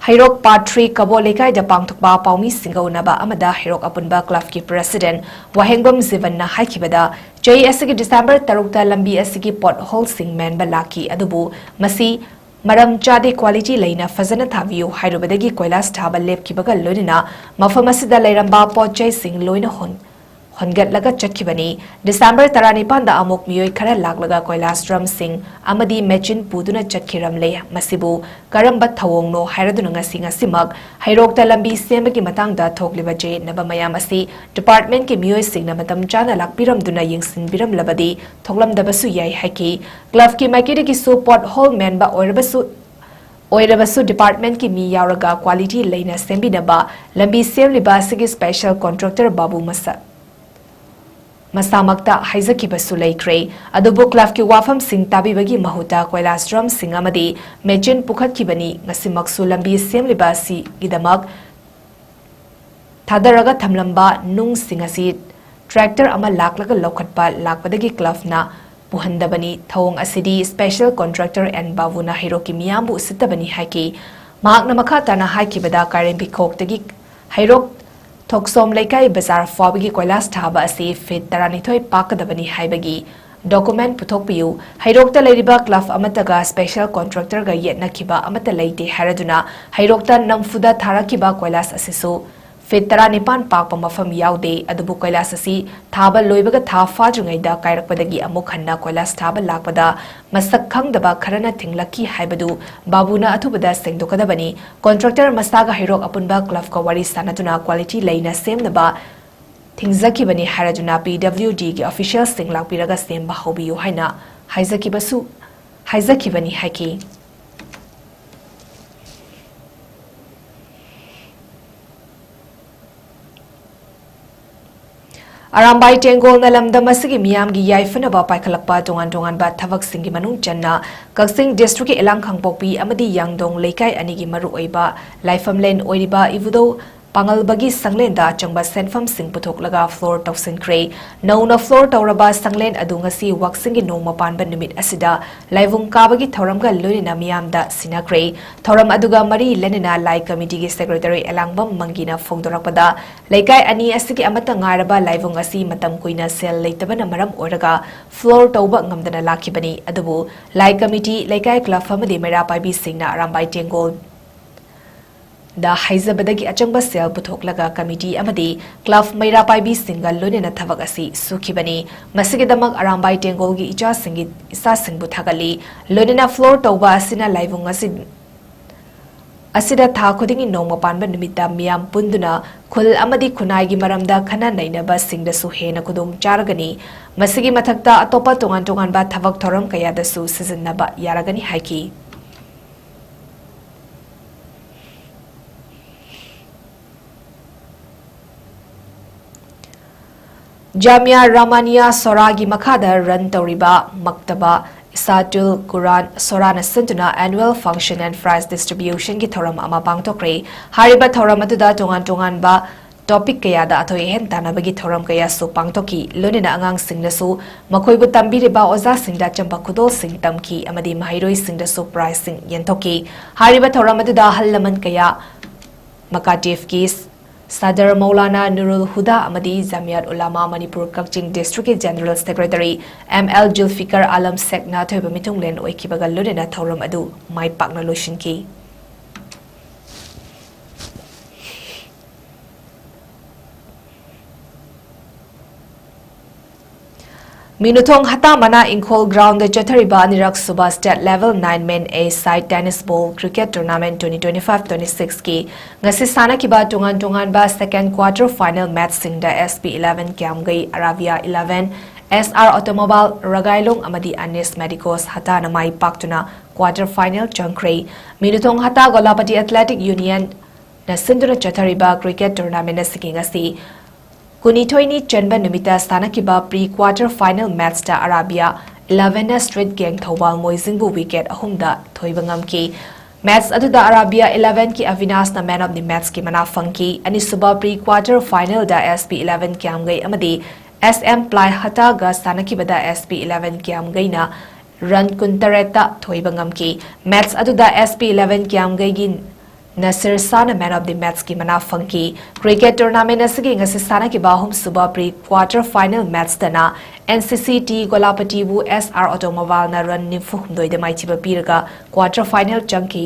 ꯍꯩꯔꯣꯛ Part three ꯀꯕꯣ ꯂꯩꯀꯥꯏꯗ ꯄꯥꯡꯊꯣꯛꯄ ꯄꯥꯎꯃꯤꯁꯤꯡꯒ ꯎꯅꯕ ꯑꯃꯗ ꯍꯩꯔꯣꯛ ꯑꯄꯨꯟꯕ clubꯀꯤ President ꯋꯥꯍꯦꯡꯕꯝ ꯖꯤꯕꯟꯅ ꯍꯥꯏꯈꯤꯕꯗ, ꯆꯍꯤ ꯑꯁꯤꯒꯤ December ꯇꯔꯨꯛꯇ ꯂꯝꯕꯤ ꯑꯁꯤꯒꯤ potholeꯁꯤꯡ ꯃꯦꯟꯕ ꯂꯥꯛꯈꯤ, ꯑꯗꯨꯕꯨ ꯃꯁꯤ ꯃꯔꯝ ꯆꯥꯗꯦ, quality ꯂꯩꯅ ꯐꯖꯅ ꯊꯥꯕꯤꯌꯨ ꯍꯥꯏꯔꯨꯕꯗꯒꯤ ꯀꯣꯏꯂꯥꯁ ꯊꯥꯕ ꯂꯦꯞꯈꯤꯕꯒ ꯂꯣꯏꯅꯅ ꯃꯐꯝ ꯑꯁꯤꯗ ꯂꯩꯔꯝꯕ ꯄꯣꯠ ꯆꯩꯁꯤꯡ ꯂꯣꯏꯅ ꯍꯣꯟ-, ꯍꯣꯟꯒꯠꯂꯒ ꯆꯠꯈꯤꯕꯅꯤ꯫ ꯗꯤꯁꯦꯝꯕꯔ ꯇꯔꯥꯅꯤꯄꯥꯟꯗ ꯑꯃꯨꯛ ꯃꯤꯑꯣꯏ ꯈꯔ ꯂꯥꯛꯂꯒ ꯀꯣꯏꯂꯥꯁ ꯗ꯭ꯔꯝꯁꯤꯡ ꯑꯃꯗꯤ ꯃꯦꯆꯤꯟ ꯄꯨꯗꯨꯅ ꯆꯠꯈꯤꯔꯝꯂꯦ꯫ ꯃꯁꯤꯕꯨ ꯀꯔꯝꯕ ꯊꯧꯑꯣꯡꯅꯣ ꯍꯥꯏꯔꯗꯨꯅ ꯉꯁꯤ ꯉꯁꯤꯃꯛ ꯍꯩꯔꯣꯛꯇ ꯂꯝꯕꯤ ꯁꯦꯝꯕꯒꯤ ꯃꯇꯥꯡꯗ ꯊꯣꯛꯂꯤꯕ ꯆꯌꯦꯠꯅꯕ ꯃꯌꯥꯝ ꯑꯁꯤ ꯗꯤꯄꯥꯔꯠꯃꯦꯟꯠꯀꯤ ꯃꯤꯑꯣꯏꯁꯤꯡꯅ ꯃꯇꯝ ꯆꯥꯅ ꯂꯥꯛꯄꯤꯔꯝꯗꯨꯅ ꯌꯦꯡꯁꯤꯟꯕꯤꯔꯝꯂꯕꯗꯤ ꯊꯣꯛꯂꯝꯗꯕꯁꯨ ꯌꯥꯏ ꯍꯥꯏꯈꯤ꯫ ꯀ꯭ꯂꯕꯀꯤ ꯃꯥꯏꯀꯩꯗꯒꯤꯁꯨ ꯄꯣꯠ ꯍꯣꯜ ꯃꯦꯟꯕ ꯑꯣꯏꯔꯕꯁꯨ ꯑꯣꯏꯔꯕꯁꯨ ꯗꯤꯄꯥꯔꯠꯃꯦꯟꯠꯀꯤ ꯃꯤ ꯌꯥꯎꯔꯒ ꯀ꯭ꯋꯥꯂꯤꯇꯤ ꯂꯩꯅ ꯁꯦꯝꯕꯤꯅꯕ ꯂꯝꯕꯤ ꯁꯦꯝꯂꯤꯕ ꯑꯁꯤꯒꯤ ꯁ꯭ꯄꯦꯁꯦꯜ ꯀꯣꯟꯇ꯭ꯔꯦꯛꯇꯔ ꯕꯥꯕꯨ ꯃꯁꯥ ꯃꯁꯥꯃꯛꯇ ꯍꯥꯏꯖꯈꯤꯕꯁꯨ ꯂꯩꯈ꯭ꯔꯦ꯫ ꯑꯗꯨꯕꯨ ꯀ꯭ꯂꯕꯀꯤ ꯋꯥꯐꯝꯁꯤꯡ ꯇꯥꯕꯤꯕꯒꯤ ꯃꯍꯨꯠꯇ ꯀꯣꯏꯂꯥꯁ ꯗ꯭ꯔꯝꯁꯤꯡ ꯑꯃꯗꯤ ꯃꯦꯆꯤꯟ ꯄꯨꯈꯠꯈꯤꯕꯅꯤ꯫ ꯉꯁꯤꯃꯛꯁꯨ ꯂꯝꯕꯤ ꯁꯦꯝꯂꯤꯕ ꯑꯁꯤꯒꯤꯗꯃꯛ ꯊꯥꯗꯔꯒ ꯊꯝꯂꯝꯕ ꯅꯨꯡꯁꯤꯡ ꯑꯁꯤ ꯇ꯭ꯔꯦꯛꯇꯔ ꯑꯃ ꯂꯥꯛꯂꯒ ꯂꯧꯈꯠꯄ ꯂꯥꯛꯄꯗꯒꯤ ꯀ꯭ꯂꯕꯅ ꯄꯨꯍꯟꯗꯕꯅꯤ꯫ ꯊꯧꯑꯣꯡ ꯑꯁꯤꯗꯤ ꯁ꯭ꯄꯦꯁꯦꯜ ꯀꯣꯟꯇ꯭ꯔꯦꯛꯇꯔ ꯑꯦꯟ ꯕꯥꯕꯨꯅ ꯍꯩꯔꯣꯛꯀꯤ ꯃꯤꯌꯥꯝꯕꯨ ꯎꯁꯤꯠꯇꯕꯅꯤ ꯍꯥꯏꯈꯤ꯫ ꯃꯍꯥꯛꯅ ꯃꯈꯥ ꯇꯥꯅ ꯍꯥꯏꯈꯤꯕꯗ, ꯀꯥꯏꯔꯦꯝꯕꯤꯈꯣꯛꯇꯒꯤ ꯍꯩꯔꯣꯛ ꯊꯣꯛꯁꯣꯝ ꯂꯩꯀꯥꯏ ꯕꯖꯥꯔ ꯐꯥꯎꯕꯒꯤ ꯀꯣꯏꯂꯥꯁ ꯊꯥꯕ ꯑꯁꯤ ꯐꯤꯠ ꯇꯔꯥꯅꯤꯊꯣꯏ ꯄꯥꯛꯀꯗꯕꯅꯤ ꯍꯥꯏꯕꯒꯤ ꯗꯣꯀꯨꯃꯦꯟꯠ ꯄꯨꯊꯣꯛꯄꯤꯌꯨ꯫ ꯍꯩꯔꯣꯛꯇ ꯂꯩꯔꯤꯕ ꯀ꯭ꯂꯕ ꯑꯃꯠꯇꯒ ꯁ꯭ꯄꯦꯁꯦꯜ ꯀꯣꯟꯇ꯭ꯔꯦꯛꯇꯔꯒ ꯌꯦꯠꯅꯈꯤꯕ ꯑꯃꯠꯇ ꯂꯩꯇꯦ ꯍꯥꯏꯔꯗꯨꯅ ꯍꯩꯔꯣꯛꯇ ꯅꯝꯐꯨꯗ ꯊꯥꯔꯛꯈꯤꯕ ꯀꯣꯏꯂꯥꯁ ꯑꯁꯤꯁꯨ ꯐꯤꯠ ꯇꯔꯥꯅꯤꯄꯥꯟ ꯄꯥꯛꯄ ꯃꯐꯝ ꯌꯥꯎꯗꯦ꯫ ꯑꯗꯨꯕꯨ ꯀꯣꯏꯂꯥꯁ ꯑꯁꯤ ꯊꯥꯕ ꯂꯣꯏꯕꯒ ꯊꯥ ꯐꯥꯗ꯭ꯔꯤꯉꯩꯗ ꯀꯥꯏꯔꯛꯄꯗꯒꯤ ꯑꯃꯨꯛ ꯍꯟꯅ ꯀꯣꯏꯂꯥꯁ ꯊꯥꯕ ꯂꯥꯛꯄꯗ ꯃꯁꯛ ꯈꯪꯗꯕ ꯈꯔꯅ ꯊꯤꯡꯂꯛꯈꯤ ꯍꯥꯏꯕꯗꯨ ꯕꯥꯕꯨꯅ ꯑꯊꯨꯕꯗ ꯁꯦꯡꯗꯣꯛꯀꯗꯕꯅꯤ꯫ ꯀꯣꯟꯇ꯭ꯔꯦꯛꯇꯔ ꯃꯁꯥꯒ ꯍꯩꯔꯣꯛ ꯑꯄꯨꯟꯕ ꯀ꯭ꯂꯕꯀ ꯋꯥꯔꯤ ꯁꯥꯟꯅꯗꯨꯅ ꯀ꯭ꯋꯥꯂꯤꯇꯤ ꯂꯩꯅ ꯁꯦꯝꯅꯕ ꯊꯤꯡꯖꯈꯤꯕꯅꯤ ꯍꯥꯏꯔꯗꯨꯅ ꯄꯤ ꯗꯕ꯭ꯂꯤꯎ ꯗꯤꯒꯤ ꯑꯣꯐꯤꯁꯤꯌꯦꯜꯁꯤꯡ ꯂꯥꯛꯄꯤꯔꯒ ꯁꯦꯝꯕ ꯍꯧꯕꯤꯌꯨ ꯍꯥꯏꯅ ꯍꯥꯏꯖꯈꯤꯕꯁꯨ, ꯍꯥꯏꯖꯈꯤꯕꯅꯤ ꯍꯥꯏꯈꯤ꯫ ꯑꯔꯥꯝꯕꯥꯏ ꯇꯦꯡꯒꯣꯜꯅ ꯂꯝꯗꯝ ꯑꯁꯤꯒꯤ ꯃꯤꯌꯥꯝꯒꯤ ꯌꯥꯏꯐꯅꯕ ꯄꯥꯏꯈꯠꯂꯛꯄ ꯇꯣꯉꯥꯟ ꯇꯣꯉꯥꯟꯕ ꯊꯕꯛꯁꯤꯡꯒꯤ ꯃꯅꯨꯡ ꯆꯟꯅ ꯀꯛꯆꯤꯡ ꯗꯤꯁꯇ꯭ꯔꯤꯛꯀꯤ ꯏꯂꯥꯡ ꯈꯥꯡꯄꯣꯛꯄꯤ ꯑꯃꯗꯤ ꯌꯥꯡꯗꯣꯡ ꯂꯩꯀꯥꯏ ꯑꯅꯤꯒꯤ ꯃꯔꯨꯑꯣꯏꯕ ꯂꯥꯏꯐꯝꯂꯦꯟ ꯑꯣꯏꯔꯤꯕ ꯏꯕꯨꯙꯧ ꯄꯥꯉꯜꯕꯒꯤ ꯁꯪꯂꯦꯟꯗ ꯑꯆꯪꯕ ꯁꯦꯟꯐꯝꯁꯤꯡ ꯄꯨꯊꯣꯛꯂꯒ ꯐ꯭ꯂꯣꯔ ꯇꯧꯁꯤꯟꯈ꯭ꯔꯦ꯫ ꯅꯧꯅ ꯐ꯭ꯂꯣꯔ ꯇꯧꯔꯕ ꯁꯪꯂꯦꯟ ꯑꯗꯨ ꯉꯁꯤ ꯋꯥꯛꯆꯤꯡꯒꯤ ꯅꯣꯡꯃ ꯄꯥꯟꯕ ꯅꯨꯃꯤꯠ ꯑꯁꯤꯗ ꯂꯥꯏꯕꯨꯡ ꯀꯥꯕꯒꯤ ꯊꯧꯔꯝꯒ ꯂꯣꯏꯅꯅ ꯃꯤꯌꯥꯝꯗ ꯁꯤꯟꯅꯈ꯭ꯔꯦ꯫ ꯊꯧꯔꯝ ꯑꯗꯨꯒ ꯃꯔꯤ ꯂꯩꯅꯅ ꯂꯥꯏ ꯀꯃꯤꯇꯤꯒꯤ ꯁꯦꯀ꯭ꯔꯦꯇꯔꯤ ꯑꯦꯂꯥꯡꯕꯝ ꯃꯪꯒꯤꯅ ꯐꯣꯡꯗꯣꯔꯛꯄꯗ, ꯂꯩꯀꯥꯏ ꯑꯅꯤ ꯑꯁꯤꯒꯤ ꯑꯃꯠꯇ ꯉꯥꯏꯔꯕ ꯂꯥꯏꯕꯨꯡ ꯑꯁꯤ ꯃꯇꯝ ꯀꯨꯏꯅ ꯁꯦꯜ ꯂꯩꯇꯕꯅ ꯃꯔꯝ ꯑꯣꯏꯔꯒ ꯐ꯭ꯂꯣꯔ ꯇꯧꯕ ꯉꯝꯗꯅ ꯂꯥꯛꯈꯤꯕꯅꯤ꯫ ꯑꯗꯨꯕꯨ ꯂꯥꯏ ꯀꯃꯤꯇꯤ, ꯂꯩꯀꯥꯏ ꯀ꯭ꯂꯕ ꯑꯃꯗꯤ ꯃꯩꯔꯥ ꯄꯥꯏꯕꯤꯁꯤꯡꯅ ꯑꯔꯥꯝꯕꯥꯏ ꯇꯦꯡꯒꯣꯜ ꯗ ꯍꯥꯏꯖꯕꯗꯒꯤ ꯑꯆꯪꯕ ꯁꯦꯜ ꯄꯨꯊꯣꯛꯂꯒ ꯀꯃꯤꯇꯤ ꯑꯃꯗꯤ ꯀ꯭ꯂꯕ ꯃꯩꯔꯥ ꯄꯥꯏꯕꯤꯁꯤꯡꯒ ꯂꯣꯏꯅꯅ ꯊꯕꯛ ꯑꯁꯤ ꯁꯨꯈꯤꯕꯅꯤ꯫ ꯃꯁꯤꯒꯤꯗꯃꯛ ꯑꯔꯥꯝꯕꯥꯏ ꯇꯦꯡꯒꯣꯜꯒꯤ ꯏꯆꯥꯁꯤꯡꯒꯤ, ꯏꯆꯥꯁꯤꯡꯕꯨ ꯊꯥꯒꯠꯂꯤ꯫ ꯂꯣꯏꯅꯅ ꯐ꯭ꯂꯣꯔ ꯇꯧꯕ ꯑꯁꯤꯅ ꯂꯥꯏꯕꯨꯡ ꯑꯁꯤ, ꯑꯁꯤꯗ ꯊꯥ ꯈꯨꯗꯤꯡꯒꯤ ꯅꯣꯡꯃ ꯄꯥꯟꯕ ꯅꯨꯃꯤꯠꯇ ꯃꯤꯌꯥꯝ ꯄꯨꯟꯗꯨꯅ ꯈꯨꯜ ꯑꯃꯗꯤ ꯈꯨꯟꯅꯥꯏꯒꯤ ꯃꯔꯝꯗ ꯈꯟꯅ ꯅꯩꯅꯕꯁꯤꯡꯗꯁꯨ ꯍꯦꯟꯅ ꯈꯨꯗꯣꯡ ꯆꯥꯔꯒꯅꯤ꯫ ꯃꯁꯤꯒꯤ ꯃꯊꯛꯇ ꯑꯇꯣꯞꯄ ꯇꯣꯉꯥꯟ ꯇꯣꯉꯥꯟꯕ ꯊꯕꯛ ꯊꯧꯔꯝ ꯀꯌꯥꯗꯁꯨ ꯁꯤꯖꯤꯟꯅꯕ ꯌꯥꯔꯒꯅꯤ ꯍꯥꯏꯈꯤ꯫ ꯖꯥꯃꯤꯌꯥ ꯔꯥꯃꯥꯅꯤꯌꯥ ꯁꯣꯔꯥꯒꯤ ꯃꯈꯥꯗ ꯔꯟ ꯇꯧꯔꯤꯕ ꯃꯛꯇꯕ ꯏꯁꯥꯇꯨꯜ ꯀꯨꯔꯥꯟ ꯁꯣꯔꯥꯅ ꯁꯤꯟꯗꯨꯅ annual function and prize distribution ꯒꯤ ꯊꯧꯔꯝ ꯑꯃ ꯄꯥꯡꯊꯣꯛꯈ꯭ꯔꯦ꯫ ꯍꯥꯏꯔꯤꯕ ꯊꯧꯔꯝ ꯑꯗꯨꯗ ꯇꯣꯉꯥꯟ ꯇꯣꯉꯥꯟꯕ topic ꯀꯌꯥꯗ ꯑꯊꯣꯏ ꯑꯍꯦꯟ ꯇꯥꯟꯅꯕꯒꯤ ꯊꯧꯔꯝ ꯀꯌꯥꯁꯨ ꯄꯥꯡꯊꯣꯛꯈꯤ꯫ ꯂꯣꯏꯅꯅ ꯑꯉꯥꯡꯁꯤꯡꯅꯁꯨ ꯃꯈꯣꯏꯕꯨ ꯇꯝꯕꯤꯔꯤꯕ ꯑꯣꯖꯥꯁꯤꯡꯗ ꯑꯆꯝꯕ ꯈꯨꯗꯣꯜꯁꯤꯡ ꯇꯝꯈꯤ ꯑꯃꯗꯤ ꯃꯍꯩꯔꯣꯏꯁꯤꯡꯗꯁꯨ prize ꯁꯤꯡ ꯌꯦꯟꯊꯣꯛꯈꯤ꯫ ꯍꯥꯏꯔꯤꯕ ꯊꯧꯔꯝ ꯑꯗꯨꯗ ꯑꯍꯜ ꯂꯃꯟ ꯀꯌꯥ, ꯃꯀꯥꯇꯤꯐꯀꯤ ꯁꯗꯔ ꯃꯧꯂꯥꯅꯥ ꯅꯨꯔꯨꯜ ꯍꯨꯗꯥ ꯑꯃꯗꯤ ꯖꯥꯃꯤꯌꯥꯠ ꯎꯂꯥꯃꯥ ꯃꯅꯤꯄꯨꯔ ꯀꯛꯆꯤꯡ district ꯀꯤ general secretary M L ꯖꯨꯜꯐꯤꯀꯔ Alam ꯁꯦꯛꯅ ꯑꯊꯣꯏꯕ ꯃꯤꯊꯨꯡꯂꯦꯟ ꯑꯣꯏꯈꯤꯕꯒ ꯂꯣꯏꯅꯅ ꯊꯧꯔꯝ ꯑꯗꯨ ꯃꯥꯏ ꯄꯥꯛꯅ ꯂꯣꯏꯁꯤꯟꯈꯤ꯫ ꯃꯤꯅꯨꯊꯣꯡ ꯍꯇꯥ ꯃꯅꯥ ꯏꯪꯈꯣꯜ ground ꯗ ꯆꯠꯊꯔꯤꯕ ꯑꯅꯤꯔꯛ ꯁꯨꯕ state level nine man A side tennis ball cricket tournament twenty twenty five twenty six ꯀꯤ ꯉꯁꯤ ꯁꯥꯟꯅꯈꯤꯕ ꯇꯣꯉꯥꯟ ꯇꯣꯉꯥꯟꯕ second quarter final match ꯁꯤꯡꯗ S P eleven Kyamgei Arabia eleven, S R Automobile ꯔꯒꯥꯏꯂꯣꯡ ꯑꯃꯗꯤ ꯑꯅꯤꯁ ꯃꯦꯗꯤꯀꯣꯁ ꯍꯇꯥꯅ ꯃꯥꯏ ꯄꯥꯛꯇꯨꯅ quarter final ꯆꯪꯈ꯭ꯔꯦ꯫ ꯃꯤꯅꯨꯊꯣꯡ ꯍꯇꯥ ꯒꯣꯂꯥꯄꯇꯤ Athletic Union ꯅ ꯁꯤꯟꯗꯨꯅ ꯆꯠꯊꯔꯤꯕ cricket tournament ꯑꯁꯤꯒꯤ ꯉꯁꯤ ꯀꯨꯟꯅꯤꯊꯣꯏꯅꯤ ꯆꯟꯕ ꯅꯨꯃꯤꯠꯇ ꯁꯥꯟꯅꯈꯤꯕ pre quarter final match ꯇ ꯑꯔꯥꯕꯤꯌꯥ eleven ꯅ Street Gang ꯊꯧꯕꯥꯜ ꯃꯣꯏꯖꯤꯡꯕꯨ wicket ꯑꯍꯨꯝꯗ ꯊꯣꯏꯕ ꯉꯝꯈꯤ꯫ Match ꯑꯗꯨꯗ ꯑꯔꯥꯕꯤꯌꯥ eleven ꯀꯤ ꯑꯕꯤꯅꯥꯁꯅ man of the match ꯀꯤ ꯃꯅꯥ ꯐꯪꯈꯤ꯫ ꯑꯅꯤꯁꯨꯕ pre quarter final ꯗ S P eleven ꯀ꯭ꯌꯥꯝꯒꯩ ꯑꯃꯗꯤ S M Ply ꯍꯇꯥꯒ ꯁꯥꯟꯅꯈꯤꯕꯗ S P eleven ꯀ꯭ꯌꯥꯝꯒꯩꯅ run ꯀꯨꯟꯇꯔꯦꯠꯇ ꯊꯣꯏꯕ ꯉꯝꯈꯤ꯫ Match ꯑꯗꯨꯗ S P eleven ꯀ꯭ꯌꯥꯝꯒꯩꯒꯤ ꯅꯁꯤꯔ ꯁꯥꯅ man of the match ꯀꯤ ꯃꯅꯥ ꯐꯪꯈꯤ꯫ Cricket tournament ꯑꯁꯤꯒꯤ ꯉꯁꯤ ꯁꯥꯟꯅꯈꯤꯕ ꯑꯍꯨꯝꯁꯨꯕ pre quarter final match ꯇꯅ N C C T ꯒꯣꯂꯥꯄꯇꯤꯕꯨ S R Automobile ꯅ run ꯅꯤꯐꯨ ꯍꯨꯝꯗꯣꯏꯗ ꯃꯥꯏꯊꯤꯕ ꯄꯤꯔꯒ quarter final ꯆꯪꯈꯤ꯫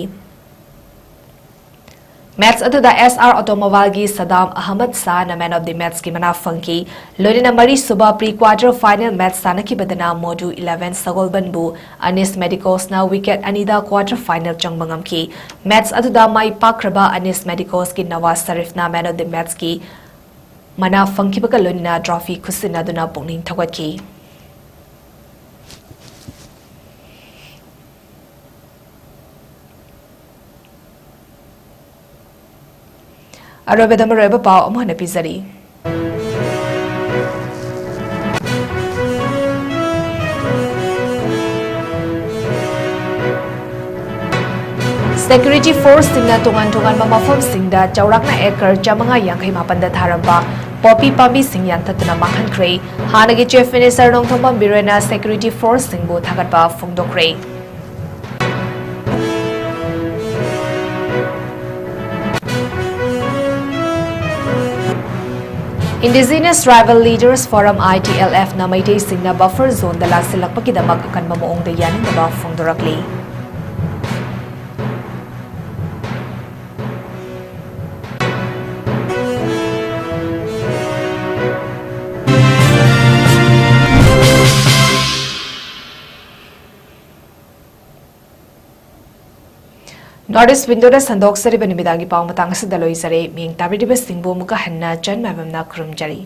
Match ꯑꯗꯨꯗ S R Automobile ꯒꯤ Saddam Ahmad Shah ꯅ man of the match ꯀꯤ ꯃꯅꯥ ꯐꯪꯈꯤ꯫ ꯂꯣꯏꯅꯅ ꯃꯔꯤꯁꯨꯕ pre quarter final match ꯁꯥꯟꯅꯈꯤꯕꯗꯅ Modu eleven ꯁꯒꯣꯜꯕꯟꯕꯨ Anis Medicos ꯅ wicket ꯑꯅꯤꯗ quarter final ꯆꯪꯕ ꯉꯝꯈꯤ꯫ Match ꯑꯗꯨꯗ ꯃꯥꯏ ꯄꯥꯛꯈ꯭ꯔꯕ Anis Medicos ꯀꯤ Nawaz Sharif ꯅ man of the match ꯀꯤ ꯃꯅꯥ ꯐꯪꯈꯤꯕꯒ ꯂꯣꯏꯅꯅ trophy ꯈꯨꯠꯁꯤꯟꯅꯗꯨꯅ ꯄꯨꯛꯅꯤꯡ ꯊꯧꯒꯠꯈꯤ꯫ ꯑꯔꯣꯏꯕꯗ ꯃꯔꯨꯑꯣꯏꯕ ꯄꯥꯎ ꯑꯃꯨꯛ ꯍꯟꯅ ꯄꯤꯖꯔꯤ꯫ Security force ꯁꯤꯡꯅ ꯇꯣꯉꯥꯟ ꯇꯣꯉꯥꯟꯕ ꯃꯐꯝꯁꯤꯡꯗ ꯆꯥꯎꯔꯥꯛꯅ acre ꯆꯥꯃꯉꯥ ꯌꯥꯡꯈꯩ ꯃꯥꯄꯟꯗ ꯊꯥꯔꯝꯕ poppy ꯄꯥꯝꯕꯤꯁꯤꯡ ꯌꯥꯟꯊꯠꯇꯨꯅ ꯃꯥꯡꯍꯟꯈ꯭ꯔꯦ꯫ ꯍꯥꯟꯅꯒꯤ Chief Minister Nongthombam ꯕꯤꯔꯦꯟꯅ security force ꯁꯤꯡꯕꯨ ꯊꯥꯒꯠꯄ ꯐꯣꯡꯗꯣꯛꯈ꯭ꯔꯦ꯫ Indigenous Tribal Leaders Forum, I T L F ꯅ ꯃꯩꯇꯩꯁꯤꯡꯅ buffer zone ꯗ ꯂꯥꯛꯁꯤꯜꯂꯛꯄꯒꯤꯗꯃꯛ ꯑꯀꯟꯕ ꯃꯑꯣꯡꯗ ꯌꯥꯅꯤꯡꯗꯕ ꯐꯣꯡꯗꯣꯔꯛꯂꯤ꯫ North East Window ꯗ ꯁꯟꯗꯣꯛꯆꯔꯤꯕ ꯅꯨꯃꯤꯗꯥꯡꯒꯤ ꯄꯥꯎ ꯃꯇꯥꯡ ꯑꯁꯤꯗ ꯂꯣꯏꯖꯔꯦ꯫ ꯃꯤꯌꯦꯡ ꯇꯥꯕꯤꯔꯤꯕꯁꯤꯡꯕꯨ ꯑꯃꯨꯛꯀ ꯍꯟꯅ ꯆꯟ ꯃꯥꯏꯕꯝꯅ ꯈꯨꯔꯨꯝꯖꯔꯤ꯫